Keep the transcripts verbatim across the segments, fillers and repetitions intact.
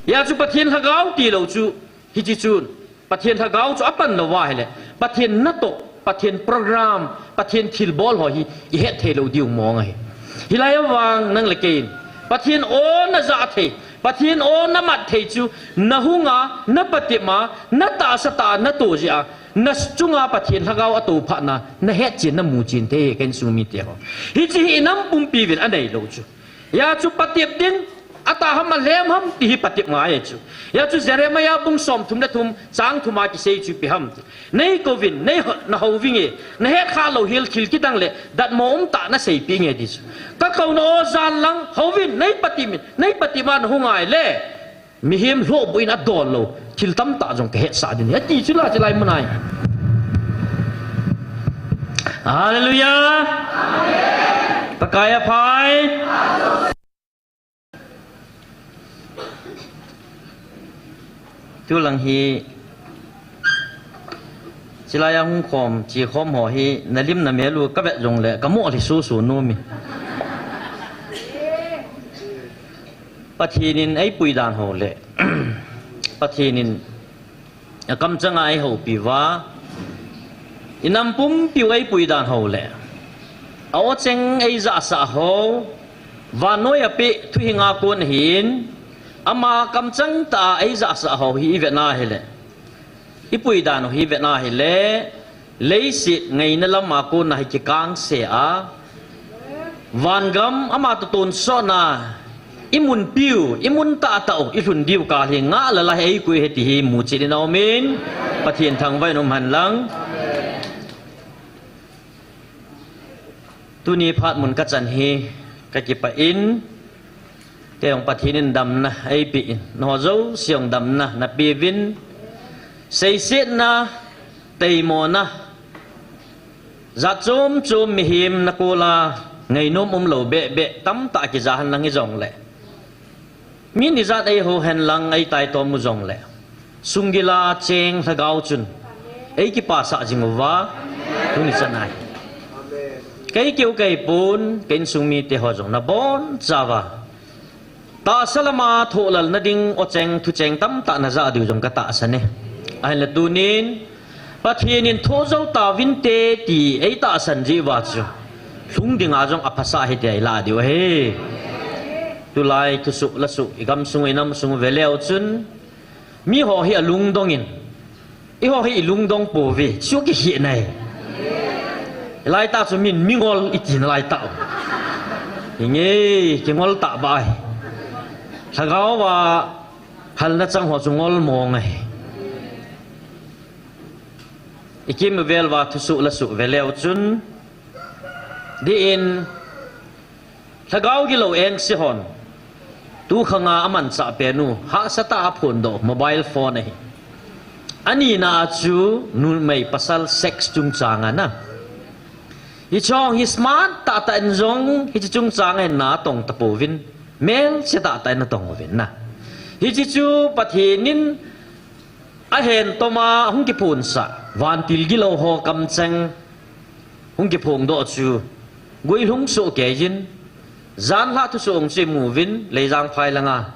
Hijeh chun Pathen Lhagao tilou chu, hiche chun, Pathen Lhagao chu apan lou ahile, Pathen natoh, Pathen program, Pathen thilbol ho hi ihet thei lou diu mong ahi. Hilai a vang nang le kei in, Pathen o najah thei, Pathen o namat thei chu, nahung a, napatep a, natahsa tah a, natoh jeh a, nachunga Pathen Lhagao atouphatna, nahetchen, namuchen thei ahi, ka insung mite ho. Hiche hi inam pumpi uvin anei lou chu. Hijeh chun patep ding, atah ham alhem ham ti hi patep ngai ahi chu. Hijeh chun Jeremiah bung somthum le thum, chang thum a kisei chu ipi ham ti. Nei kouvin, nei ho, nahouvinge, nahet kha lou hel thil kidang le, datmo umtah naseipeh inge ti chu. Kakouna o jan lang, houvin, nei patep in, nei patep a nahung ahile, mihem lhohbuh in adon lou, thil tamtah jong kahetsah ding ahi, ati chu la, chulai mun a hi. Hallelujah! Pakai aphai. Tulang hi, chulai a hung khom, chekhom ho hi, nalim namel u kavet jongle, kamoh lhi susu nom e. Pathen in eipui dan ho le, Pathen in akamchanga eihoupi uva, inam pumpiu eipui dan ho le, a-o cheng eijahsah ho, vannoi apeh thuhing a kon ahin, ama kamchang tah a eijahsah ho hi ivet na hile, ipui dan ho hi ivet na hile, leiset ngaina lam a kon a hi kikangse a, vangam ama toh tonsot na, imunpiu, imun tahtah u, ilhun diu kal hi ngah lala hi eikoi ahi ti hi muchet in aumin, Pathen thangvah in um hen lang. Tuni phat mun kachan hi kakipah in, kei jong Pathen in damna eipeh in, nangho jouse jong damna napeuvin, seisetna, teimona, jat chom chom mihem nakol a ngainom umlou behbeh tamtah kija henlang hijongle, mi nijat eihou henlang eitaitom u jongle, sunggil a cheng Lhagao chun eikipasah jing uva, tuni chan a hi kei keu kahipon, ka insung mite ho jong nabonchauva tahsa lama thohlal nading o cheng, thucheng tamtah najah diu jong katahsan e. Ahinla tunin, Pathen in thoh jou tauvinte ti eitahsan jeh uva chu, lhung dinga jong aphasah ahi tia ilah diu ahi. Tulai thusoh lasoh, igamsung inamsung veleu chun, miho hi alungdong in, eiho hi ilungdong pouve, chu kikhehna ahi. Laitah chu min mingol iti nalaitah u. Hinge, kingol tah bah ahi. Lhagao a halna chang ho chu ngol mong ahi. Ikim vel uva thusoh lasoh veleu chun, dih in, Lhagao gilou engse hon, tukhanga amanchah pen u, hahsatah a aphondoh mobile phone ahi. Anina a chu numei pasal sex chungchang ana. Hiche hi smart tahtah in jong hiche chungchang a hin na atong tapouvin, melchih tahtah in atong uvin na. Hiche chu Pathen in ahen toma hung kiphonsah, vantil gilou ho kamcheng hung kiphongdoh chu, guilhung sohkei jin, janlhah thusoh hung chu imuvin, Leijangphai langa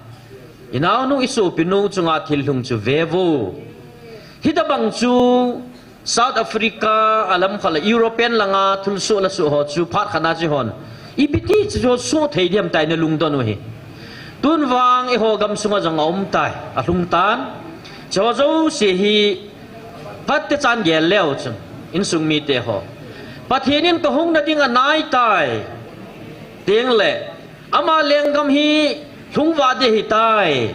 inaonu isopinu chunga thil lhung chu vevo. Hitobang chu South Africa alamkhat le European langa thilsoh lasoh ho chu phat khat na chu hon, ipi ti chu soh thei diam tia nalungdon u ahi. Tun vang eiho gamsunga jong aumtai, alhungtan. Hicheho jouse hi phatechan gel leu chun, insung mite ho, Pathen in kahung nading anaitai, tengle, ama lenggam hi lhungvah ding ahitai,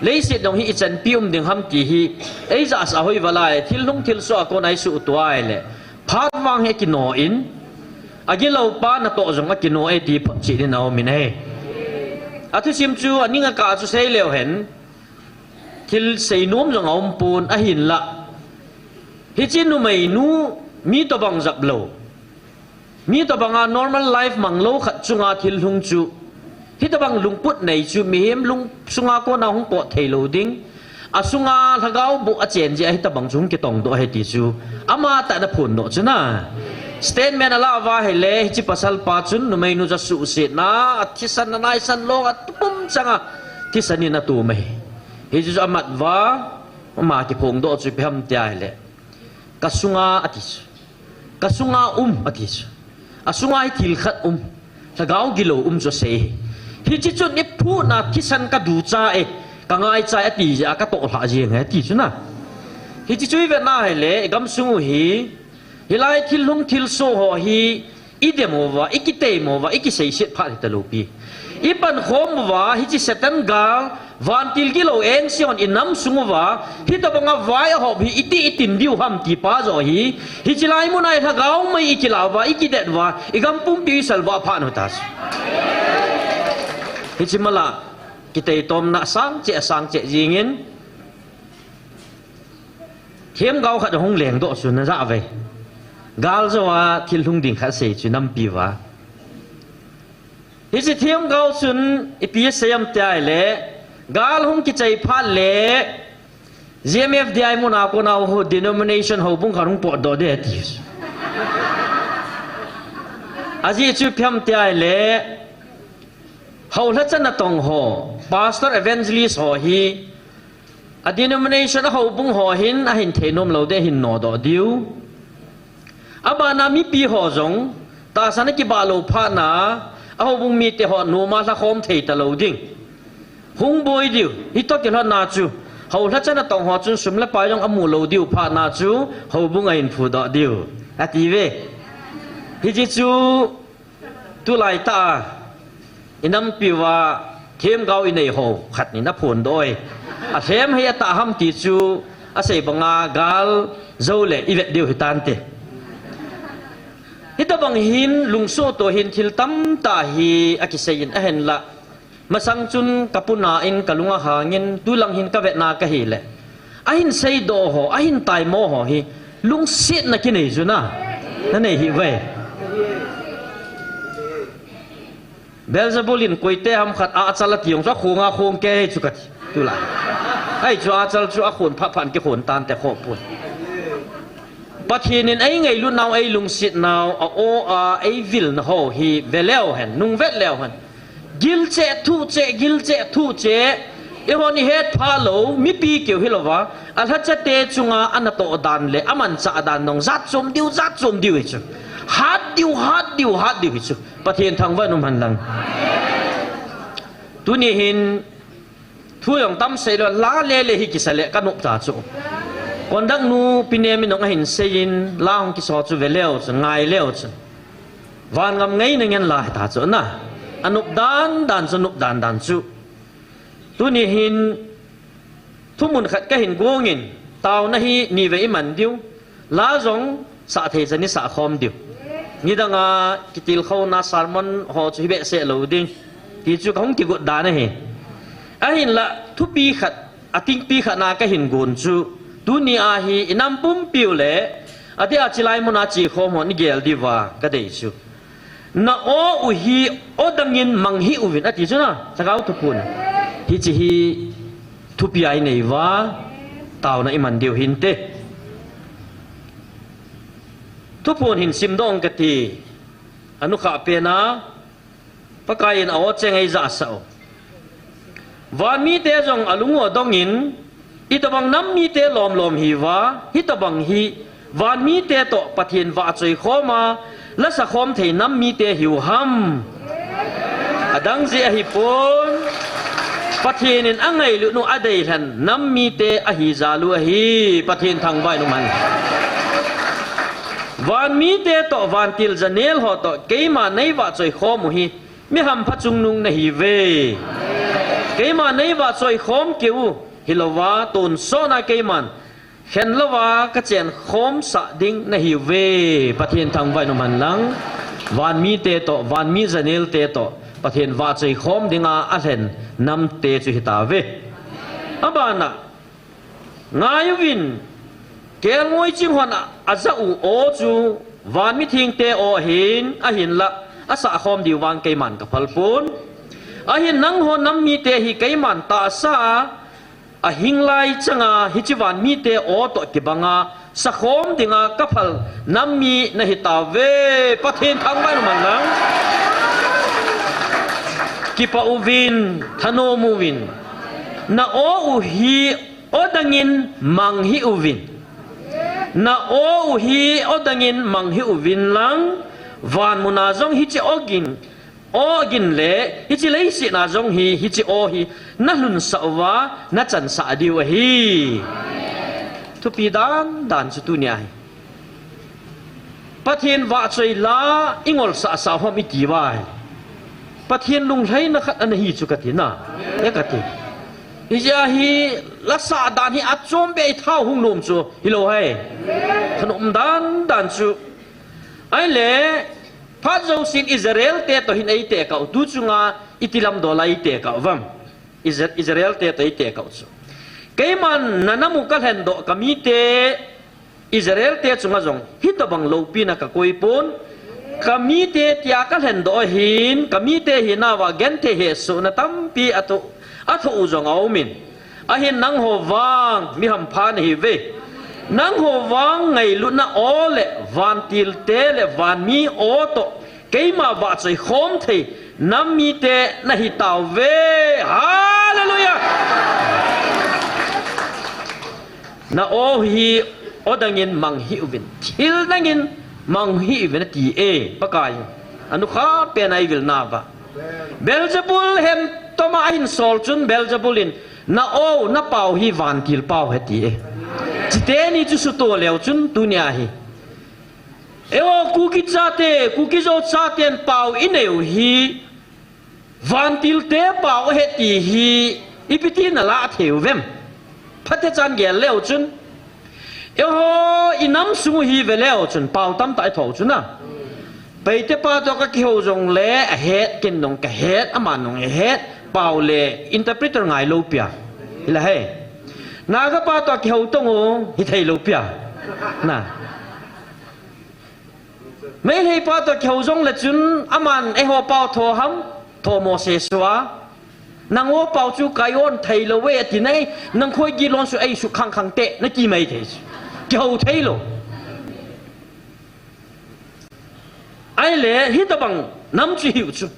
leiset jong hi ichanpi um ding ham ti hi eijahsah hoi valai, thil lhung thil soh a kona eisuhto ahile, phat vang hi akino in, agiloupa natoh jong akino e ti photchet in aumin ahi. Athusim chu aning akah chu seileu hen, thil seinom jong aumpon ahinlah, hiche numeinu mi tobang japlou, mi tobanga normal life manglou khat chunga thil lhung chu, hitobang lungput nei chu mihem lung sunga kona hung pot theilou ding, asunga Lhagao boh achen jeh a hitobang chu hung kitongdoh ahi ti chu, amatah in aphondoh chu na. Statement alah uva ahile, hiche pasalpa chun numeinu chu asuhsetna, athisan, anaisan long, atupum changa thisan in atom ahi. Hichu chu amat uva, ama kiphongdoh chu ipi ham tia ahile, ka sunga ati chu. Ka sunga um ati chu. A sunga hi thil khat um. Lhagao gilou um chu asei. Hiche chun iphuhna thisan ka ducha e, ka ngaicha e ati jeh a ka tohlhah jeng e ati chu na. Hiche chu ivet na ahile, igam sung u hi, hilai thil hung thil so ho hi, idem uva, ikitei mo uva, ikiseiset phat hita lou pi. Ipankhom uva, hiche Satan gal, vantil gilou engse hon inam sung uva, hitobanga vai ahop hi iti itin diu ham ti pa joh hi, hiche lai muna hi lhagao mei ikilah uva, ikidet uva, igam pumpi isalvah phat u ta chu. Hiche mala, kiteitomna asang cheh, asang cheh jingin, themgao khat ahung lengdoh chu na ja ve. Gal jou a thil hung ding khat sei chu nampi uva. Hiche themgao chun ipi asei am tia ahile, gal hung kichai phat le, G M F D I muna kona ho denomination houbung khat hung potdoh ding ati. Ajeh chu ipi ham tia ahile, houlhacha natong ho, pastor evangelist ho hi, a denomination a houbung ho hin ahin thei nom lou ding ahin nodoh diu. Abana mipi ho jong, tahsan akibah lou phatna, a houbung mite ho noma lhakhom thei talou ding. Hung boi diu, hitoh kilhonna chu, houlhacha natong ho chun sum le pai jong amu lou diu phatna chu, houbung ahin phudoh diu. Ati ve. Hiche chu, tulai tah a, inampi uva, themgao inei ho, khat nin aphondoh e. Alhem hei atah ham ti chu, asei banga gal jou le ivet diu hitante. Hitobang hin, lungsuhto hin thil tamtah hi akiseiyin ahinla. Masang chun kapuna in kalung ahangin, tulang hin kavetna kahile, ahin seidoh ho, ahin taimo ho hi, lungsetna kinei chu na, nanei hih uve. Beelzebul in koite ham khat achal ati jong chu akhonga khong kei chu kati, tulai. Ahi chu achal chu akhon phat phat in kikhon tante khoh pon. Pathen in eingailut nau, eilungset nau, a-o a, eivilna ho hi veleu hen, nungvet leu hen. Gilcheh thuhcheh, gilcheh thuhcheh. Eihon ihetphah lou, mipi keu hilouva, alhachate chunga anatoh dan le amanchah dan jong jatchom diu, jatchom diu hichu. Hat diu, hat diu, hat diu hichu. Pathen thangvah in umhen lang. Tuni hin, thu jong tam seilou, la lele hi kisa le kanop ta chu. Conduct nu Pi Nemi in jong ahin seiyin, la hung kiso chu veleu chun, ngaileu chun, vangam ngeina ngen la hita chu na. Anop dan dan chu, nop dan dan chu. Tuni hin, thumun khat kahin gongin, taona hi nivei iman diu. La jong sahthei chan isahkhom diu. Nidanga kitilkhouna sermon ho chu hibehseh lou ding, ti chu kahung kigot dan ahi. Ahinla thupi khat, atingpi khat na kahin gon chu, tunia hi inam pumpiu le adeh a chilai muna chekhom hon igel diuva kadei chu, na-o u hi o dangin mang hih uvin ati chu na, Lhagao Thuphon. Hiche hi thupia inei uva, taona iman diu hinte. Thuphon hin simdoh ing kati, anukhah pena, Pakaiyin a-o cheng eijahsah u. Vanmite jong alung u adongin, itobang nam mite lomlom hiuva, hitobang hi vanmite toh Pathen vahchoi khoma, lasakhom thei nam mite hiu ham. Adang jeh ahipon, Pathen in angailut u adeilhen nam mite ahi jal u ahi, Pathen thangvah in umhen. Vanmite toh vantil janel ho toh keima neivahchoi khom u hi, mi hampha chungnung nahiuve. Keima neivahchoi khom keu u hilouva, tonsotna keiman khenlouva kachenkhomsah ding nahiuve. Pathen thangvah in umhen lang. Vanmite toh, vanmi janelte toh Pathen vahchoi khom dinga alhen namte chu hitauve. Abana, ngaiuvin, kelngoi ching hon ajah u o chu vanmi thengte o ahin, ahinla asahkhom diu vang keiman kaphal pon. Ahin nangho nam mite hi keiman tahsa a, ahing lai changa hiche vanmite o toh kibanga sakhom dinga kaphal nam mi nahitauve. Pathen thangvah in umhen lang. Kipah uvin, thanom uvin. Na o u hi o dangin mang hih uvin. Na o u hi o dangin mang hih uvin lang, van muna jong hiche o gin, o gin le hiche leiset a jong hi, hiche o hi na lhunsah uva, na chansah diu ahi. Thupi dan dan chu tunia hi. Pathen vahchoi la i ngolsah sah hom i ti uva hi. Pathen lunglhaina khat ana hi chu ka ti na. E ka ti. Hijeh a hi la sah dan hi achom beh i thau hung nom chu hilou hai. Thanom dan dan chu. Ahile, phat jousen Israel te toh hin ei tekah u, tu chunga iti lam dol a ei tekah u vang. Isra-, Israel te toh ei tekah u chu. Keiman na nam u ka lhendoh, ka mite Israel te chunga jong hitobang loupina ka koi pon. Ka mite tia ka lhendoh ahin, ka mite hina uva genthei hesohna tampi a thoh, a thoh u jong a um in. Ahin nangho vang mi hampha na hi uve. Nangho vang ngailutna o le vantil te le vanmi o toh keima vahchoi khom thei nam mite na hi tauve. Hallelujah! Na o hi o dangin mang hih uvin. Thil dangin mang hih uvin ati e, Pakai. Anukha pen a i vil na uva. Beelzebul hem toma ahin sol chun Beelzebul in na o, na pau hi vantil pau ahi ati e. Chiteni chu suto leu chun tunia hi. Eiho Kuki chate, Kuki Zo chaten pau i nei u hi, vantil te pau ahi ti hi, ipi ti na la thei uvem? Phatechan gel leu chun. Eiho i nam sung u hi ve leu chun, pau tamtah i thou chun a. Paite pa toh ka kihou jongle, a het, ken nong ka het, aman nong a het, pau le interpreter ngai lou pia. Hila he. Naga pa toh kihou tong u, hi thei lou pia. Na. Meitei pa toh kihou jongle chun, aman eiho pau tho ham, tho mo se sua. Nangho pau chu kai on thei lou ve ati nai, nang khoi gi lon su ei su khang khang te, na ti mai thei. Kihou thei lou. Ahile, hitobang nam chu hiu chu.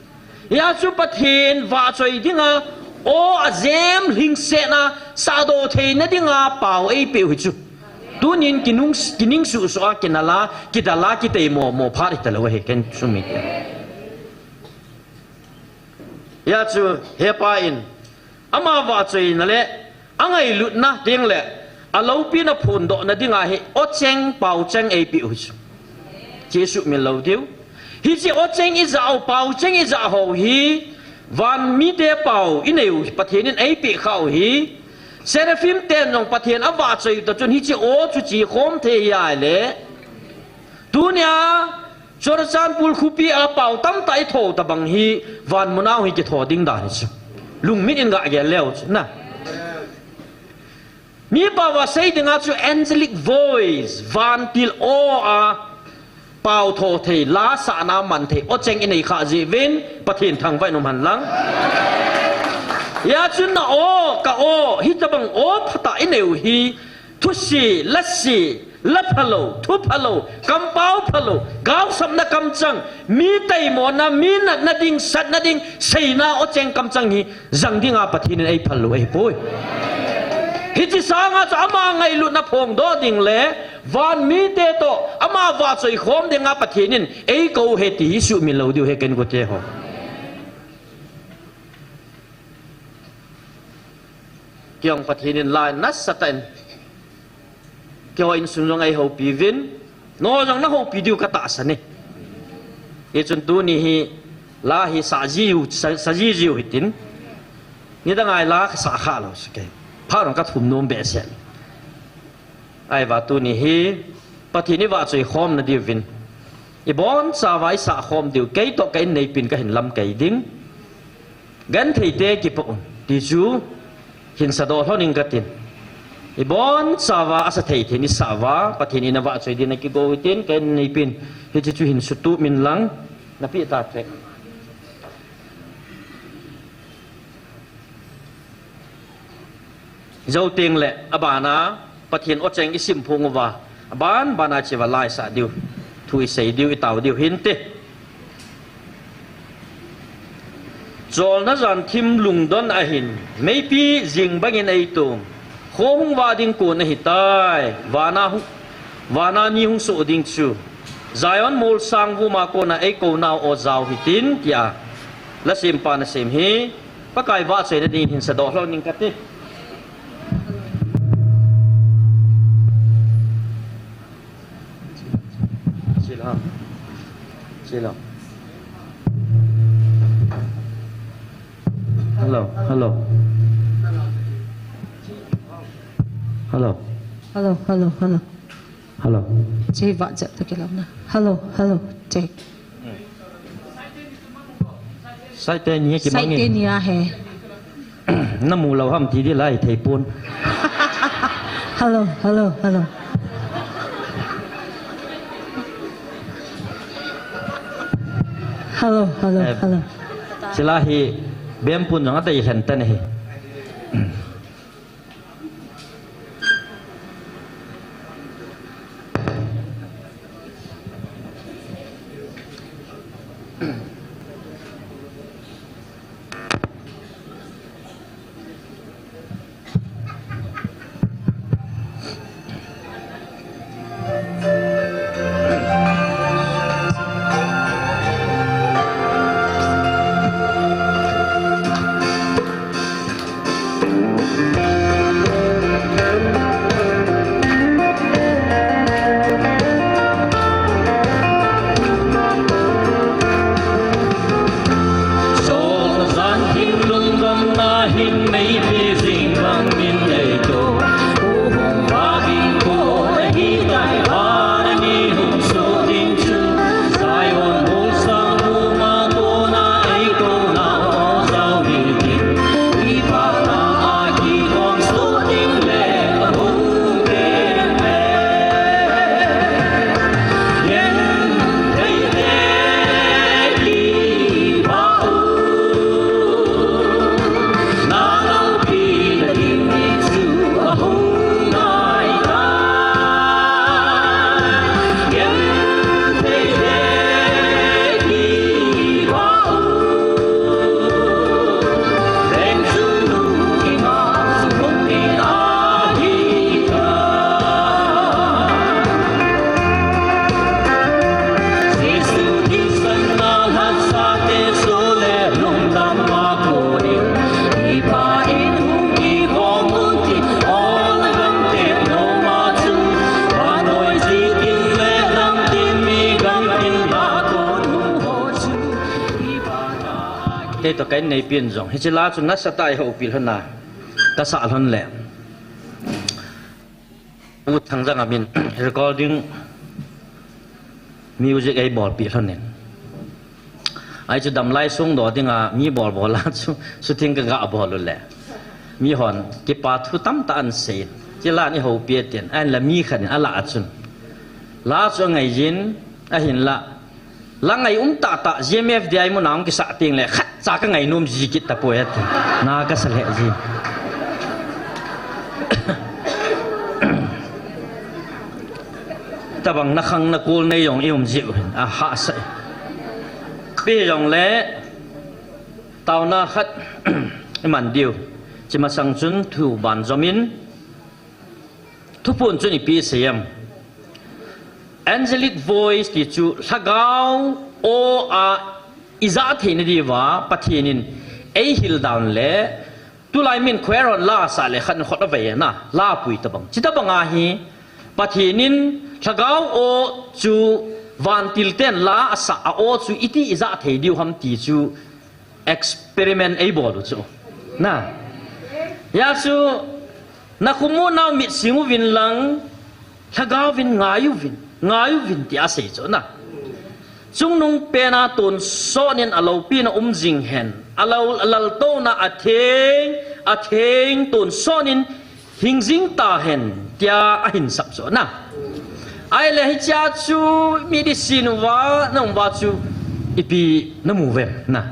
Hia chu Pathen vahchoi dinga, o a jem lhingsetna, sahdoh theina dinga pau eipeh u hi chu. Tunin kinung, kining suhsuh a, kinal a, kidal a, kitei mo mo phat hita lou ahi ken sumi. Hia chu hepa in, ama vahchoina le, angailutna ding le, aloupina phondohna dinga hi, o cheng, pau cheng eipeh u hi chu. Chu i sumil lou diu. Hiche o cheng i jah u, pau cheng i jah ho hi, van mite pau i nei u, Pathen in eipeh kha u hi. Seraphim ten jong Pathen avahchoi u toh chun hiche o chu chi khom thei hi ahile. Tunia, Churachandpur khopi a pau tamtah i tho tabang hi van mun a hi kitho ding dan hi chu. Lungmit in ga gel leu chu na. Mi pau a sei dinga chu angelic voice, vantil o a pau tho thei, la sahna man thei, o cheng i nei kha jeh uvin, Pathen thangvah in um hen lang. Hia chun na o, ka o, hitabang o phatah i nei u hi, thusi, lasi, La phalou, thu phalou, kampau phalou, gaosapna kamchang, mi taimona, mi natna ding, satna ding, seina o cheng kamchang hi, jang dinga Pathen in eiphal lou ahipoi. Hiche sanga chu ama ngailutna phongdoh ding le, van mite toh, ama vahchoi khom dinga Pathen in eikou u ahi ti hi sumil lou diu ahi ken u te ho. Kei jong Pathen in la nasatah in, keiho insung jong eihoupi uvin, nangho jong nahoupi diu katahsan e. Hichun tuni hi la hi sah jiu, sa, sa jiu hitin. Nidang a la kasah kha lou sah e. Phat jong kathum nom behseh. Ahivang tuni hi Pathen i vahchoi khomna diuvin, ibonchauva isah khom diu, kei toh ka inneipin kahin lamkai ding. Gentheite kipoh un, ti chu hin sadoh lhon ing katin. Ibonchauva asa thei thei in isah uva, Pathen in avahchoi ding in akigo u hitin, ka inneipin hiche chu hin sutup in lang, napeh ta thei. Jou teng le abana Pathen o cheng isim phong uva, aban bana cheh uva la isah diu, thu isei diu, itao diu hinte. Cholna jan thim lungdon ahin, meipi jing bangin eitom. Kho hung vah ding kon ahitai, vana hung, vana ni hung soh ding chu. Zion molsang vuma kona eikou nau o jao hitin, tia la sempa na sem hi, Pakai vahchoina dingin hin sadoh lhon ning kati. Sila. Sila. Hello, hello. Hello. Hello, hello, hello. Hello. Che, vah jep ta kilo na. Hello, hello. Check. Saite ni ki Saite mangin. Ni a he. Na mu lou ham ti di lai thei pon. Hello, hello, hello. Hello, hello, Eh, hello. Sila hi bempun jong adei hlen ta na hi. Kei toh ka inneipi in jong hiche la chu nasatah in eihoupi lhon a, kasah lhon le. U Thangjang a min recording music eibolpi lhon in. Ahi chu damlai songdoh dinga mi bolbol a chu shooting kaga bol u le. Mihon kipa thu tamtah ahin sei in. Hiche la in eihoupi e tin. Ahinla mi khat in alah a chun. La chu angai jin, ahinla. La ngai um tahtah, G M F D I mun a hung kisah teng le, khatcha kangainom ji kit tapoi ati. Na kasa lheh ji. Tabang nakhang nakol nei jong i um jiu hin, ahahsa e. Ipi hijongle, taona khat iman diu. Hiche masang chun thu banjom in, thuphon chun ipi asei em. Angelic voice ti chu lhagao aw a ijah theina diuva Pathen in eihil dan le tulai min choir hon la asah le khat in khut avei a na, la apui tabang. Chuti tabang ahi Pathen in lhagao aw chu vantil ten la asah a aw chu iti ijah thei diu ham ti chu experiment eibol u chu. Na. Hijeh chun, nakho mu nau mit sing uvin lang, lhagao vin ngai uvin, ngai uvin ti asei chu na. Chungnung pen a tonsot in aloupina um jing hen, alou, alaltouna atheng, atheng tonsot in hing jing tahen, tia ahin sap chu na. Ahile hichea chu mi dihsin uva, na um uva chu ipi namu uvem na.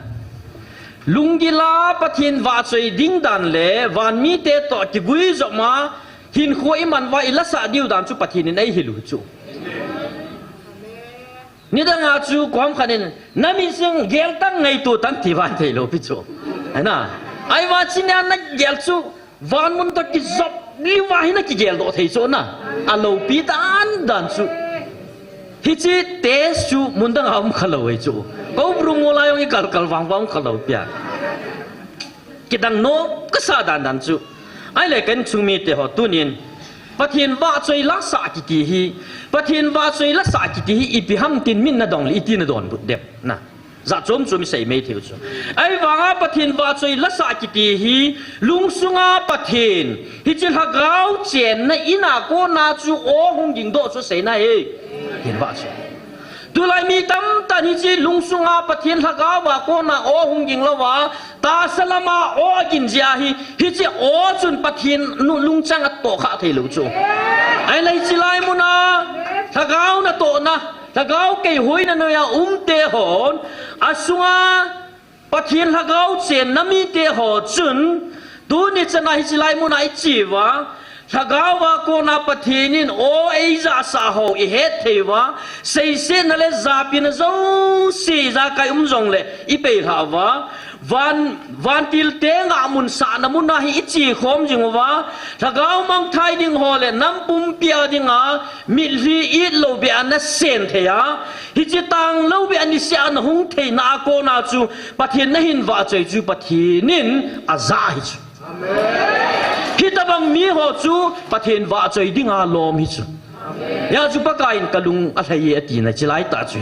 Lunggil a Pathen vahchoi ding dan le, van mite toh kiguijop a, hinkho iman uva ilasah diu dan chu Pathen in eihil u chu. Nidang a chu kom khat in, na mi sing gel tang ngaito tan ti van thei lou pi chu. Ana, ai va chi na na gel chu, van mun ta ki zop, li va hi na ki gel do thei chu na. A lou pi dan dan chu. Hi chi te chu mun dang a um kha lou ei chu. Ko bru mo la yong i kal kal vang vang kha lou pia. Kidang no ka sa dan dan chu. Ai le kan chung mi te ho tunin. Pathian vahchoi la sa kiti hi. Pathian vahchoi la sa kiti hi ipi ham tin min na dong le iti na don but dep na. Za chom chom i sei mai theu chu. Ai vanga Pathian vahchoi la sa kiti hi. Lungsunga Pathian. Hi chi lhagao chen na ina ko na chu o hung ging do chu sei na he. Pathian vahchoi. Tulai mi tam tan hi chi lungsunga Pathian lhagao va ko na o hung ging lo va. Tahsa lama o a gin jia hi, hi chi o chun Pathian nu lungchang a to kha thei lou chu. Ai lai chi lai muna, lhagao na to na, lhagao kei hui na noya um te hon, a sunga Pathian lhagao chen na mi te ho chun, tu ni chana hi chi lai muna i chi va, Lhagao va kona Pathian in o ei za sa ho i het thei va, seise na le zapi na zo si za kai um zong le i pei hla va, van, van til te nga mun sa na mun na hi i chi khom jing va, lhagao mang thai ding ho le nam pum pia ding a, mit hli it lo be a na sen thei a, hi chi tang lo be a ni si a na hung thei na kona chu Pathian na hin va choi chu Pathian in a za hi chu. Hi tabang mi ho chu Pathian vahchoi dinga lom hi chu. Ya chu Pakai in ka lung a lhai e a ti na chi lai ta chu.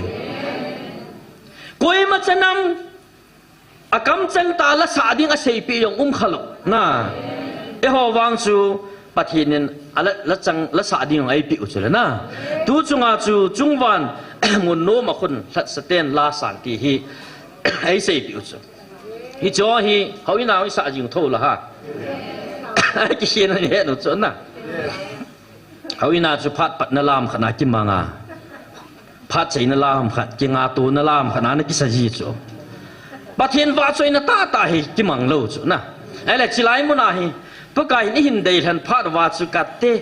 Koima chanam a kam chang ta la sa ding a sei pi jong um kha lo. Na. E ho vang chu Pathian in a la, la chang la sa ding jong ei pi u chu le na. Tu chunga chu chungvan mun nom a khun hlat sa ten la san ti hi ei sei pi u chu. Hi cho hi, hau ina hau i sa jing tho la ha. Ki hian ni he no cho na. Hau ina chu phat pat na lam khana ki manga. Phat chei na lam khat, ki nga tu na lam khana na ki sa ji chu. Pathian vahchoi na ta ta hi ki mang lo chu na. Ai le chi lai muna hi. Pakai ni hin dei hlan phat va chu kat te.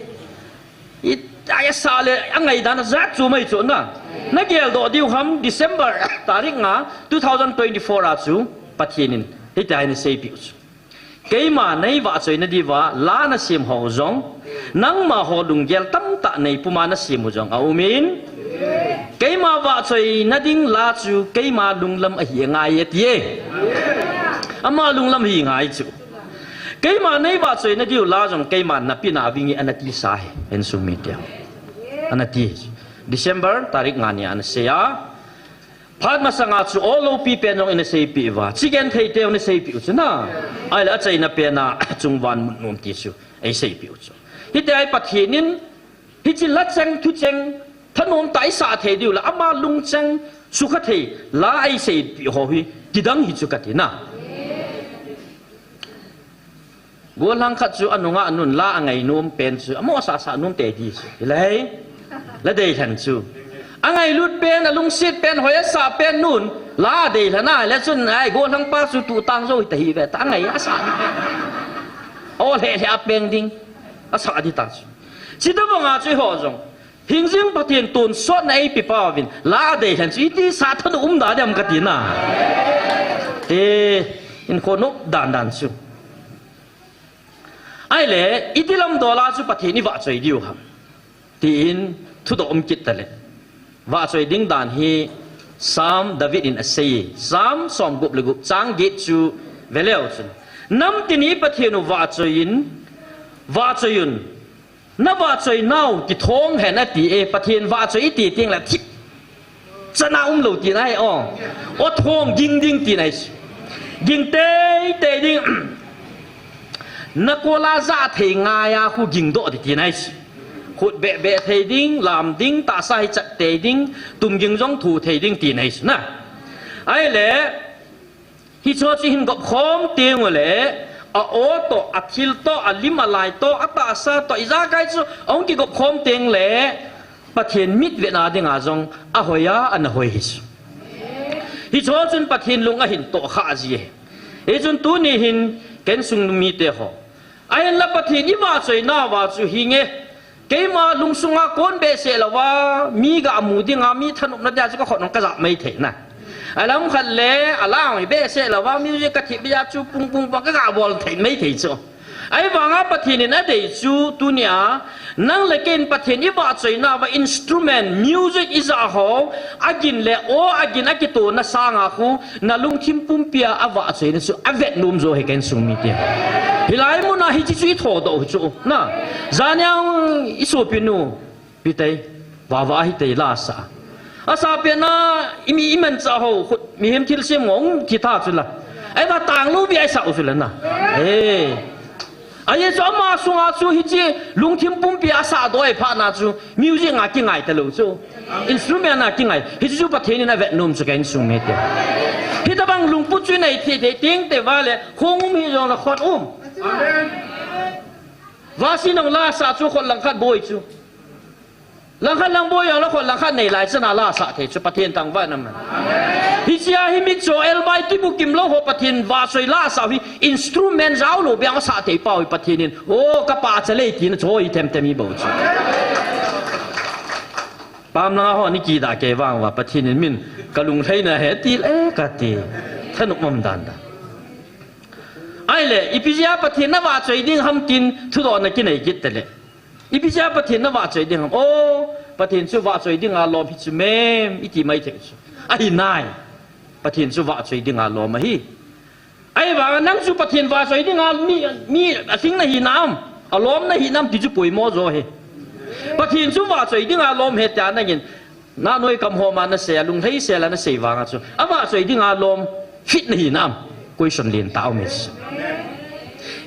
I, ai sa le, a ngai dan a zat chu mai chu na. Na gel do diu ham December tarik nga two thousand twenty-four a chu Pathian in. Hi ta ni sei pi chu. Keima nei vahchoi na diva, la na sim ho zong. Nangma ho lung gel tam ta nei puma na sim u zong. A umin. Keima vahchoi na ding la chu, keima lunglam a hi ngai e ti e. Ama lunglam hi ngai chu. Keima nei vahchoi na diu la zong keima na pi na vingi ana ti sa he. En sung mi tia. Ana ti. December tarik nga ni ana sei a. Phat masanga chu o lo pi pen zong ina sei pi va. Chigen thei teu na sei pi u chu na. Ai la chai na pen a chungvan mun nom ti chu. Ei sei pi u chu. Hi te ai Pathian in Hi chi la cheng thu cheng, thanom ta i sa thei diu la, ama lung cheng, sukha thei, la ei sei pi ho hi, kidang hi chu ka ti na. Gollhang khat chu a nunga a nun la a ngai nom pen chu, a mo sa sa nom te di chu. Hi lai, la dei hlan chu. A ngai lut pen, a lungsit pen, hoi a sa pen nun, la a dei hlan a, le chun ai gollhang pa chu tu tang zo hi ta hi ve, ta a ngai a sa. O le le a peng ding, a sa di ta chu. Chita banga chu i ho zong. Hingjing Pathian tun sot na ei pi pa vin. La a dei hlan chu iti sa than um da diam ka ti na. E, in kho nop dan dan chu. Ai le, iti lam do la chu Pathian i vahchoi diu ham. Ti in, thu do um kit ta le. Vahchoi ding dan hi, Psalm David in a sei. Psalm som gup le gup, chang get chu, ve leu chun. Nam ti ni Pathian u vahchoi in, vahchoi un. Na vahchoi nau kithong hen a ti e, Pathian vahchoi i ti ting la thip. Chana um lo ti nai o. O thong ging ding ti nai. Ging tei tei ding. Na ko la za thei ngai a khu ging do ti ti nai. Khut be be thei ding, lam ding, ta sa hi chat tei ding, tum ging zong thu thei ding ti nai na. Ai le, Hi chu chu hin gop khom teng u le, a o to, a thil to, a lim a lai to, a tahsa to, i za kai chu, a hung ki gop khom teng le, Pathian mit ve na ding a zong, a hoi a, a na hoi hi chu. Hi chu chun Pathian lung a hin to kha a zi e. Hi chun tu ni hin, ken sung mi te ho. A hin la Pathian i vahchoi na va chu hi nge, Keima lungsunga kon behseh louva, mi ga mu dinga, mi thanopna dia chu ka khut nung ka ja mai thei na. Alam khat le, alang behseh louva, music ka thip dia chu pung pung pung ka ga bol thei mai thei chu. Ahivanga Pathen in adei chu tunia, nang le ken Pathen i vahchoina va instrument, music i ja ho, agin le aw, agin a kitona sanga khu, na lungthim pumpia a vahchoina chu a vet nom jo hi ka insung mite. Hilai muna hiche chu i thodoh hi chu. Na, janiang i sopinu, Pitei, vava hitei la sa. Asa pena, i mi i manchah ho, khut mihem thilsem ngong, thi tha chu la. Ahi va tang lou bia i sa u chu la na. Eh. Ahi chu ama sunga chu hiche lungthim pumpi a sa doi pha na chu music a kingai ta lou chu. Instrument a kingai. Hiche chu Pathen in a vet nom chu ka insung mite. Hitabang lungput chu nei thei thei ting te va le khong um hi jong la khut um. Amen. Vasi nong la sa chu khut lang khat boi chu. Langkhat lang boi jong la khut langkhat nei lai chana la sa thei chu Pathen thangvah in aman. Hichea hi mitcho elbai tibukim lou ho Pathen vahchoi la sa hi instrument jao lou bia sa thei pau hi Pathen in. O ka pa cha lei tina chu hi them them hi bou chu. Pam langa ho ni kida kei vang uva Pathen in min ka lunglhaina he til e ka ti. Thanop um dan dan. Ahile, ipi jeh a Pathen na vahchoi ding ham tin thudoh na kinei kit tale. Ipi jeh a Pathen na vahchoi ding ham? O, Pathen chu vahchoi dinga lom hi chu mem, i ti mai thei chu. Ahi nai. Pathen chu vahchoi dinga lom ahi. Ahivanga nang chu Pathen vahchoi dinga mi, mi a thing na hi nam, a lom na hi nam ti chu poimo jo hi. Pathen chu vahchoi dinga lom he tia nangin, na noi kam ho ma na sei a, lunglhai sel a na sei vanga chu. A vahchoi dinga lom fit na hi nam. Question lien tau mi.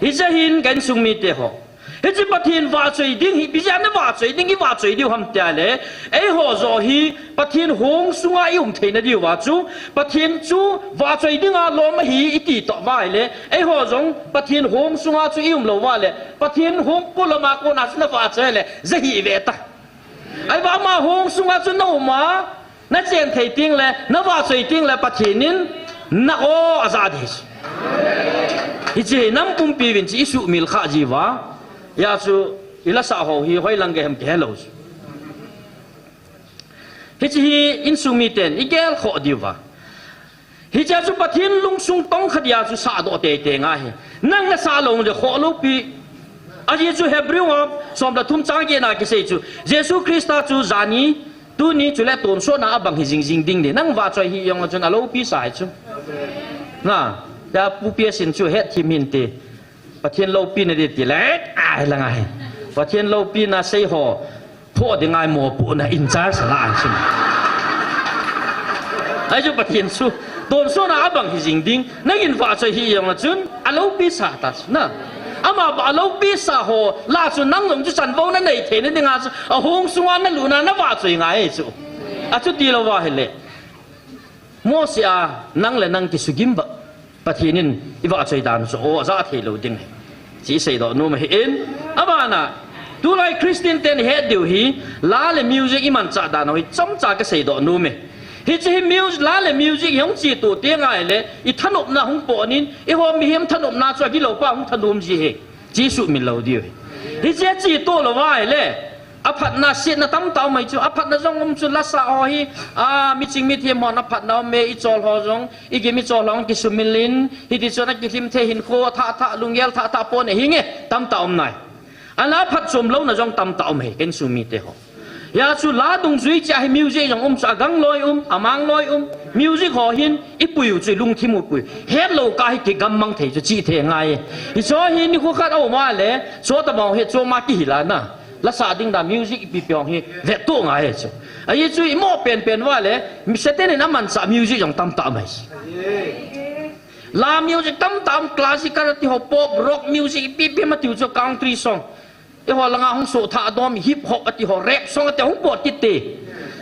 Hiche hin ka insung mite ho. Hiche Pathen vahchoi ding hi, ipi jeh a na vahchoi ding, i vahchoi diu ham tia le, eiho jo hi Pathen hong sunga i um theina diuva chu, Pathen chu vahchoi dinga lom ahi i ti toh va le, eiho jong Pathen hong sunga chu i um lou va le, Pathen hong polama kona chu na vahchoi le, ja hi ve ta. Ahivanga ama hong sunga chu na um a, na chen thei ting le, na vahchoi ting le, Pathen in na o a ja ding. Hiche hi nam pumpi vin chu i sumil kha jiuva. Hia chu i lasa ho hi hoilang gei ham kihe lou chu. Hiche hi insung miten i gel khoh diuva. Hichea chu Pathen lungsung tong khat dia chu sahdoh teitei ngai hi. Nang na sah lou le khoh lou pi. Ajeh chu Hebrew a som le thum chang get na kisei chu Jesu Christa chu jani, tuni chule tonsot na abang hi jing jing ding di. Nang vahchoi hi jong chun a loupi sa hi chu. Na, tia Pu P S in chu het thim hin ti. Pathen loupina di ti le, ai la ngai. Pathen loupina sei ho. Pho ding ngai mo pu na in charge la an chun. Ahi chu Pathen chu tonsot na abang hi jing ding. Nangin vahchoi hi jong chun a loupi sa ta chu na. Ama ba a loupi sa ho la chu nang jong chu chanvo na nei theina dinga chu a hong sunga na luna na vahchoi ngai chu. A chuti lou va hile. Mose a nang le nang kisugim ba Pathen in i vahchoi dan chu o ja thei lou ding hi. Chi seidoh nom ahi in, abana, tulai Christian ten i het diu hi, la le music i manchah dan ho hi, chomcha ka seidoh nom e. Hiche hi music, la le music hi hung chi tu ti ngai le, i thanopna hung pon in, eiho mihem thanopna chu agilou pa hung thanom ji hi. Chi sumil lou diu hi. Hiche chi tu lou va hile, aphatna setna tamtah um ahi chu, aphatna jong um chu lasa ho hi, a, miching mithem hon aphatna um e, i chol ho jong, i gim i chol ho jong kisumil in, hiti chun akilhim thei hinkho, thah thah, lunggel thah thah pon e hinge, tamtah um nai. Ana phatchom louna jong tamtah um e, ka insung mite ho. Hia chu la dungjui cheh hi music jong um chu, agang loi um, amang loi um, music ho hin, i pui u chu, i lungthim u pui. Het lou kah hi kigammang thei chu, chi thei ngai. Hicho hi nikho khat a um a le, chutabang hi choma kihil a na. Lasa ding dan music ipi pi hong hi vettoh ngai chu. Ahi chu i mo pen pen va le, mi Satan in amanchah music jong tamtah mai. La music tamtah um, classical ti ho, pop, rock music ipi pi ma tiu chu, country song. Eiho langa hung so thah dom, hip hop ati ho, rap song ati hung pot kit te.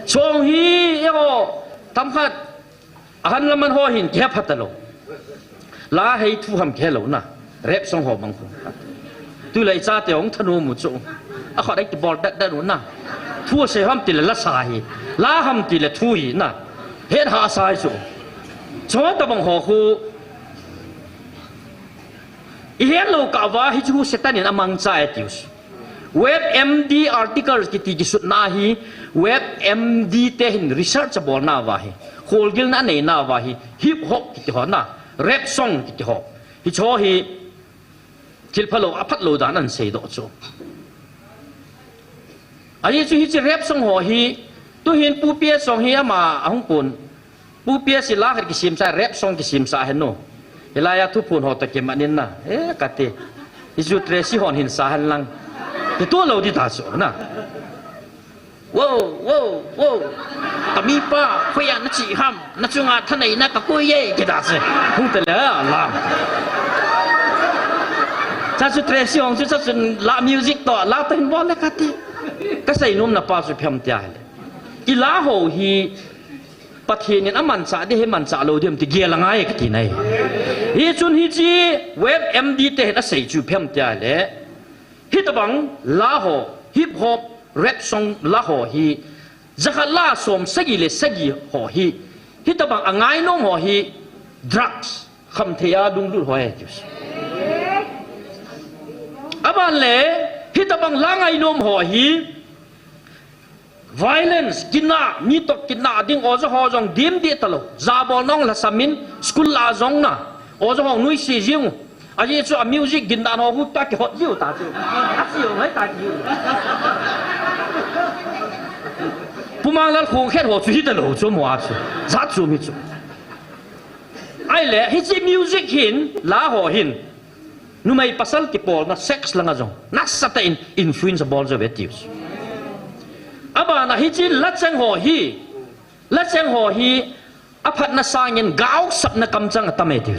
Song hi eiho tam khat Ahan laman ho hin kihe phat talou. La hei thu ham kihe lou na. Rap song ho bang khu. Tulai chate hung thanom u chu. Akhut ei ti bol dat dat u na. Thu sei ham tile lasa hi. La ham tile thu hi na. Het hahsa hi chu. Chutabang ho khu. I het lou kah uva hichu Satan in amangcha e tiu. WebMD articles kiti kisutna hi, WebMD te hin research abolna uva hi, kholgilna aneina uva hi, hip hop kiti ho na, rap song kiti ho. Hicho hi, thil phalou, aphatlou dan ahin seidoh chu. Ajeh chu hiche rap song ho hi, tuhin Pu P S song hi ama ahung pon. Pu P S hi la khat kisemsa, rap song kisemsa hen o. Hilai a thuphon ho toh kimat in na. Eh, kati. Hichu Tracy hon hin sa hen lang. Kitoh lou ding ta chu na. Wo, wo, wo. Ka mipa, hoiya nache ham, na chunga thaneina kakoi e, kiti chu. Hung tale, la. Chuche chu Tracy hon chu, chuche chu la music toh, la toh hin bol le kati. Kasei nom na pa chu ipi ham tia ahile. I la ho hi, Pathen in amanchah ding ham, manchah lou ding ham ti gel angai kati nai. Hichun hiche WebMD te hin asei chu ipi ham tia ahile. Hitobang la ho, hip hop, rap song la ho hi, jakhat la som sagi le sagi ho hi, hitobang angainom ho hi, drugs, khamthei a lunglut ho ahi tiu. Aban le, hitobang la ngainom ho hi, violence, kinah, mi toh kinah ding, oja ho jong dim ding talou. Jabol nung lhasam in, school a jong na. Oja ho nuisat jing u. Ajeh chu a music gindan ho hu ta kihot jiu ta chu. Atiu ngai ta kiu. Pu Manglal Khongkhet ho chu hitalou chu mo a chu. Jat chu mi chu. Ahile, hiche music hin, la ho hin. Numei pasal kipolna sex langa jong. Nasatah in influence abol jo ve tiu. Abana hiche lacheng ho hi. Lacheng ho hi. Aphatna sangin gaosapna kamchang atam e tiu.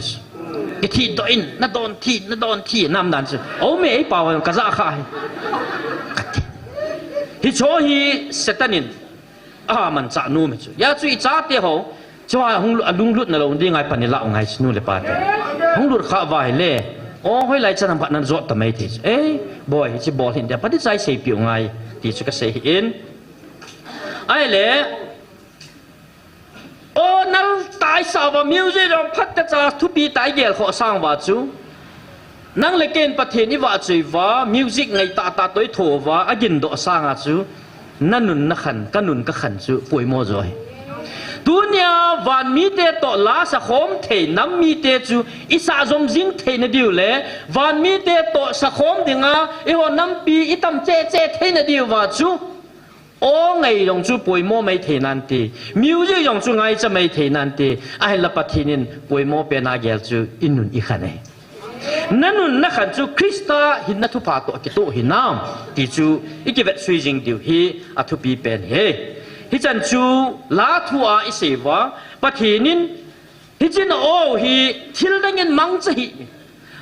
Kithi doh in, nadon thi, nadon thi, nam dan chu. O me ei pao ka ja kha hi. Kati. Hicho hi Satan in. Amanchah nom e chu. Hijeh chun i chate ho. Chu a hung lu-, alunglutna lou ding ngai pan i la u ngai chu nu le pa te. Hung lut kha uva ahile. O hoilai chan ham khat nan jot ta mai ti chu. Ei, boi, hiche bol hin dia. Pati chai sei piu ngai. Ti chu kasei hi in. Ahile. O nal tai sa uva music jong phat ta cha thupi tai gel kho sang uva chu. Nang le ken Pathen i vahchoi uva, music ngai tah tah toh i tho uva, agin doh sanga chu, na nun na khan, ka nun ka khan chu, poimo jo ahi. Tunia van mite toh la sakhom thei nam mite chu, i sah jom jing thei na diu le, van mite toh sakhom dinga, i ho nampi i tam cheh cheh thei na diu va chu, O ngai jong chu poimo mai thei nante. Music jong chu ngaicha mai thei nante. Ahinla Pathen in poimo pen a gel chu i nun i khan ahi. Na nun na khan chu Christa hinna thupha toh kitoh hinam ti chu i kivet sui jing diu hi a thupi pen hi. Hichan chu la thu a i sei uva Pathen in Hiche na o hi thil dangin mangcha hih.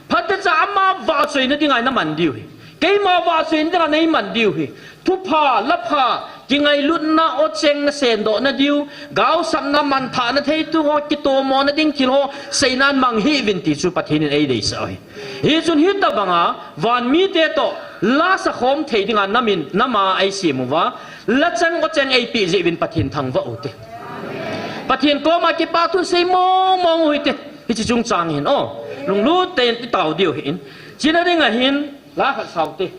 Phatecha ama vahchoina dinga na man diu hi. Keima vahchoina dinga nei man diu hi. Thupha, lapha, kingailutna, ocheng na sendoh na diu, gaosapna, manthahna thei thu ho, kitomona ding thil ho, seinan mang hih uvin ti chu Pathen in ei deisah u hi. Hichun hitobanga, van mite toh, la sakhom thei dinga namin, nama ei sem uva, lachang ocheng ei peh jeh uvin Pathen thangvah u hite. Pathen koma kipa thu sei mong mong u hite. Hiche chungchang hin, o, lunglut tah in i tao diu ahin. Chuna dinga hin, la khat sao te.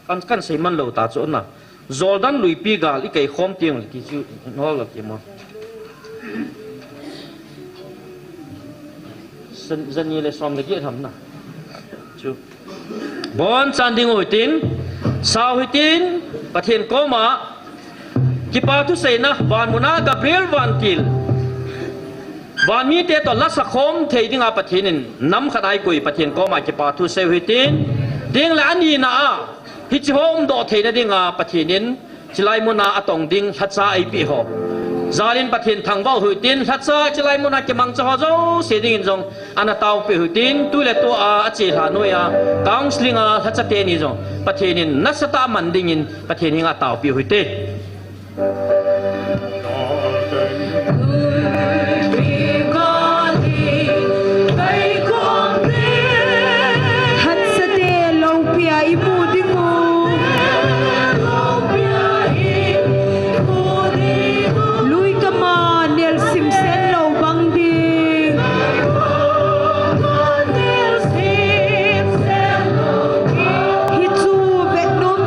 Kan, kan sei man lou ta chu na. Jordan luipi gal i kei khom teng le ti chu, nol la ti mo. Jan, jani le som le get ham na. Chu. Bonchan ding u hitin, sao hitin, Pathen koma, kipa thuseina, van muna Gabriel vantil, van mite toh la sakhom thei dinga Pathen in, nam khat a ei koi Pathen koma kipa thusei u hitin, ding le anina a, hiche ho umdoh theina dinga Pathen in, Chulai muna atong ding lhacha eipeh ho. Jalin Pathen thangvah u hitin lhacha chulai muna kimangcha ho jouse dingin jong ana taopeh u hitin tu le tua a chelha noiya counselling a lhacha teni jong Pathen in nasatah a man dingin Pathen henga taopeh u hite. Hatsate loupia imu dingu. Lui kama nelsim sen lou bang ding. Hichu vetnom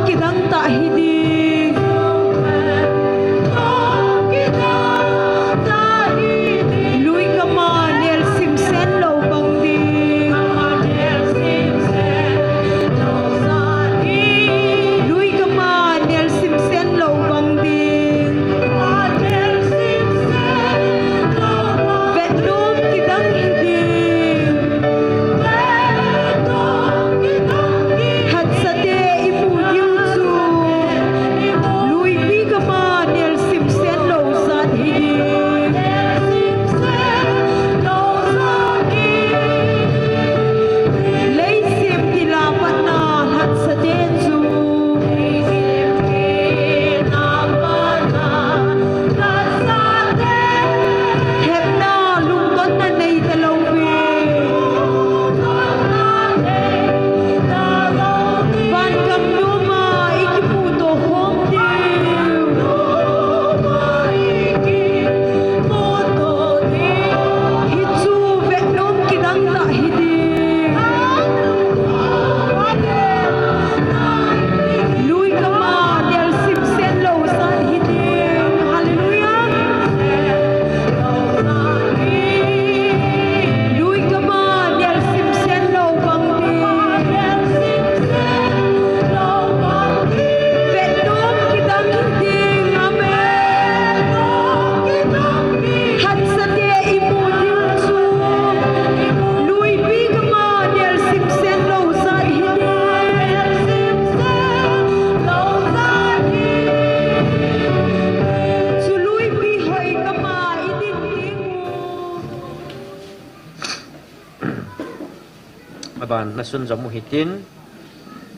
Nasunjom u hitin,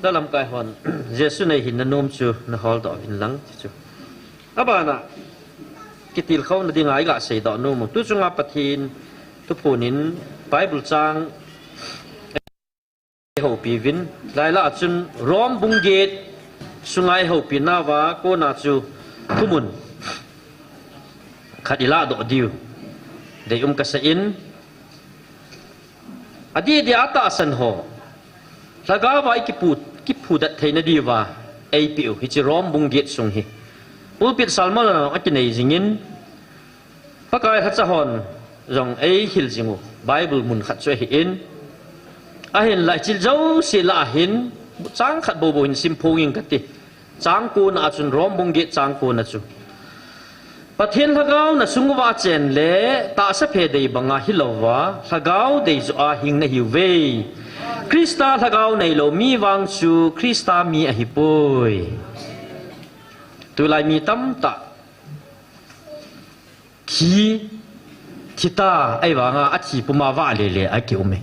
la lamkai hon Jesu nei hinna nom chu nahol doh uvin lang, ti chu. Abana kitilkhouna dinga iga seidoh nom u. Tuchunga Pathen thuphon in Bible chang houpi uvin, lailah a chun Rom bung get sunga ihoupi nauva kona chu thumun khat ilah doh diu deium kasa in, adeh dia atahsan ho lhagao va ikipu, kiphudet theina diuva eipeh u hiche Rom bung get sung hi pulpit sermon a akinei jingin, Pakai lhacha hon jong eihil jing u Bible mun khat chu ahin, ahinlah hiche jouse lah a hin chang khat boubou hin simphong ing kati. Chang kona a chun, Rom bung get chang kona chu, Pathen lhagao nasung uva achen le tahsa phe dei banga hilouva lhagao dei joh a hing nahiuve. Christa lhagao neilou mi vang chu Christa mi ahipoi. Tulai mi tamtah thi, thi ta, ahivanga athi puma vahle le akium e.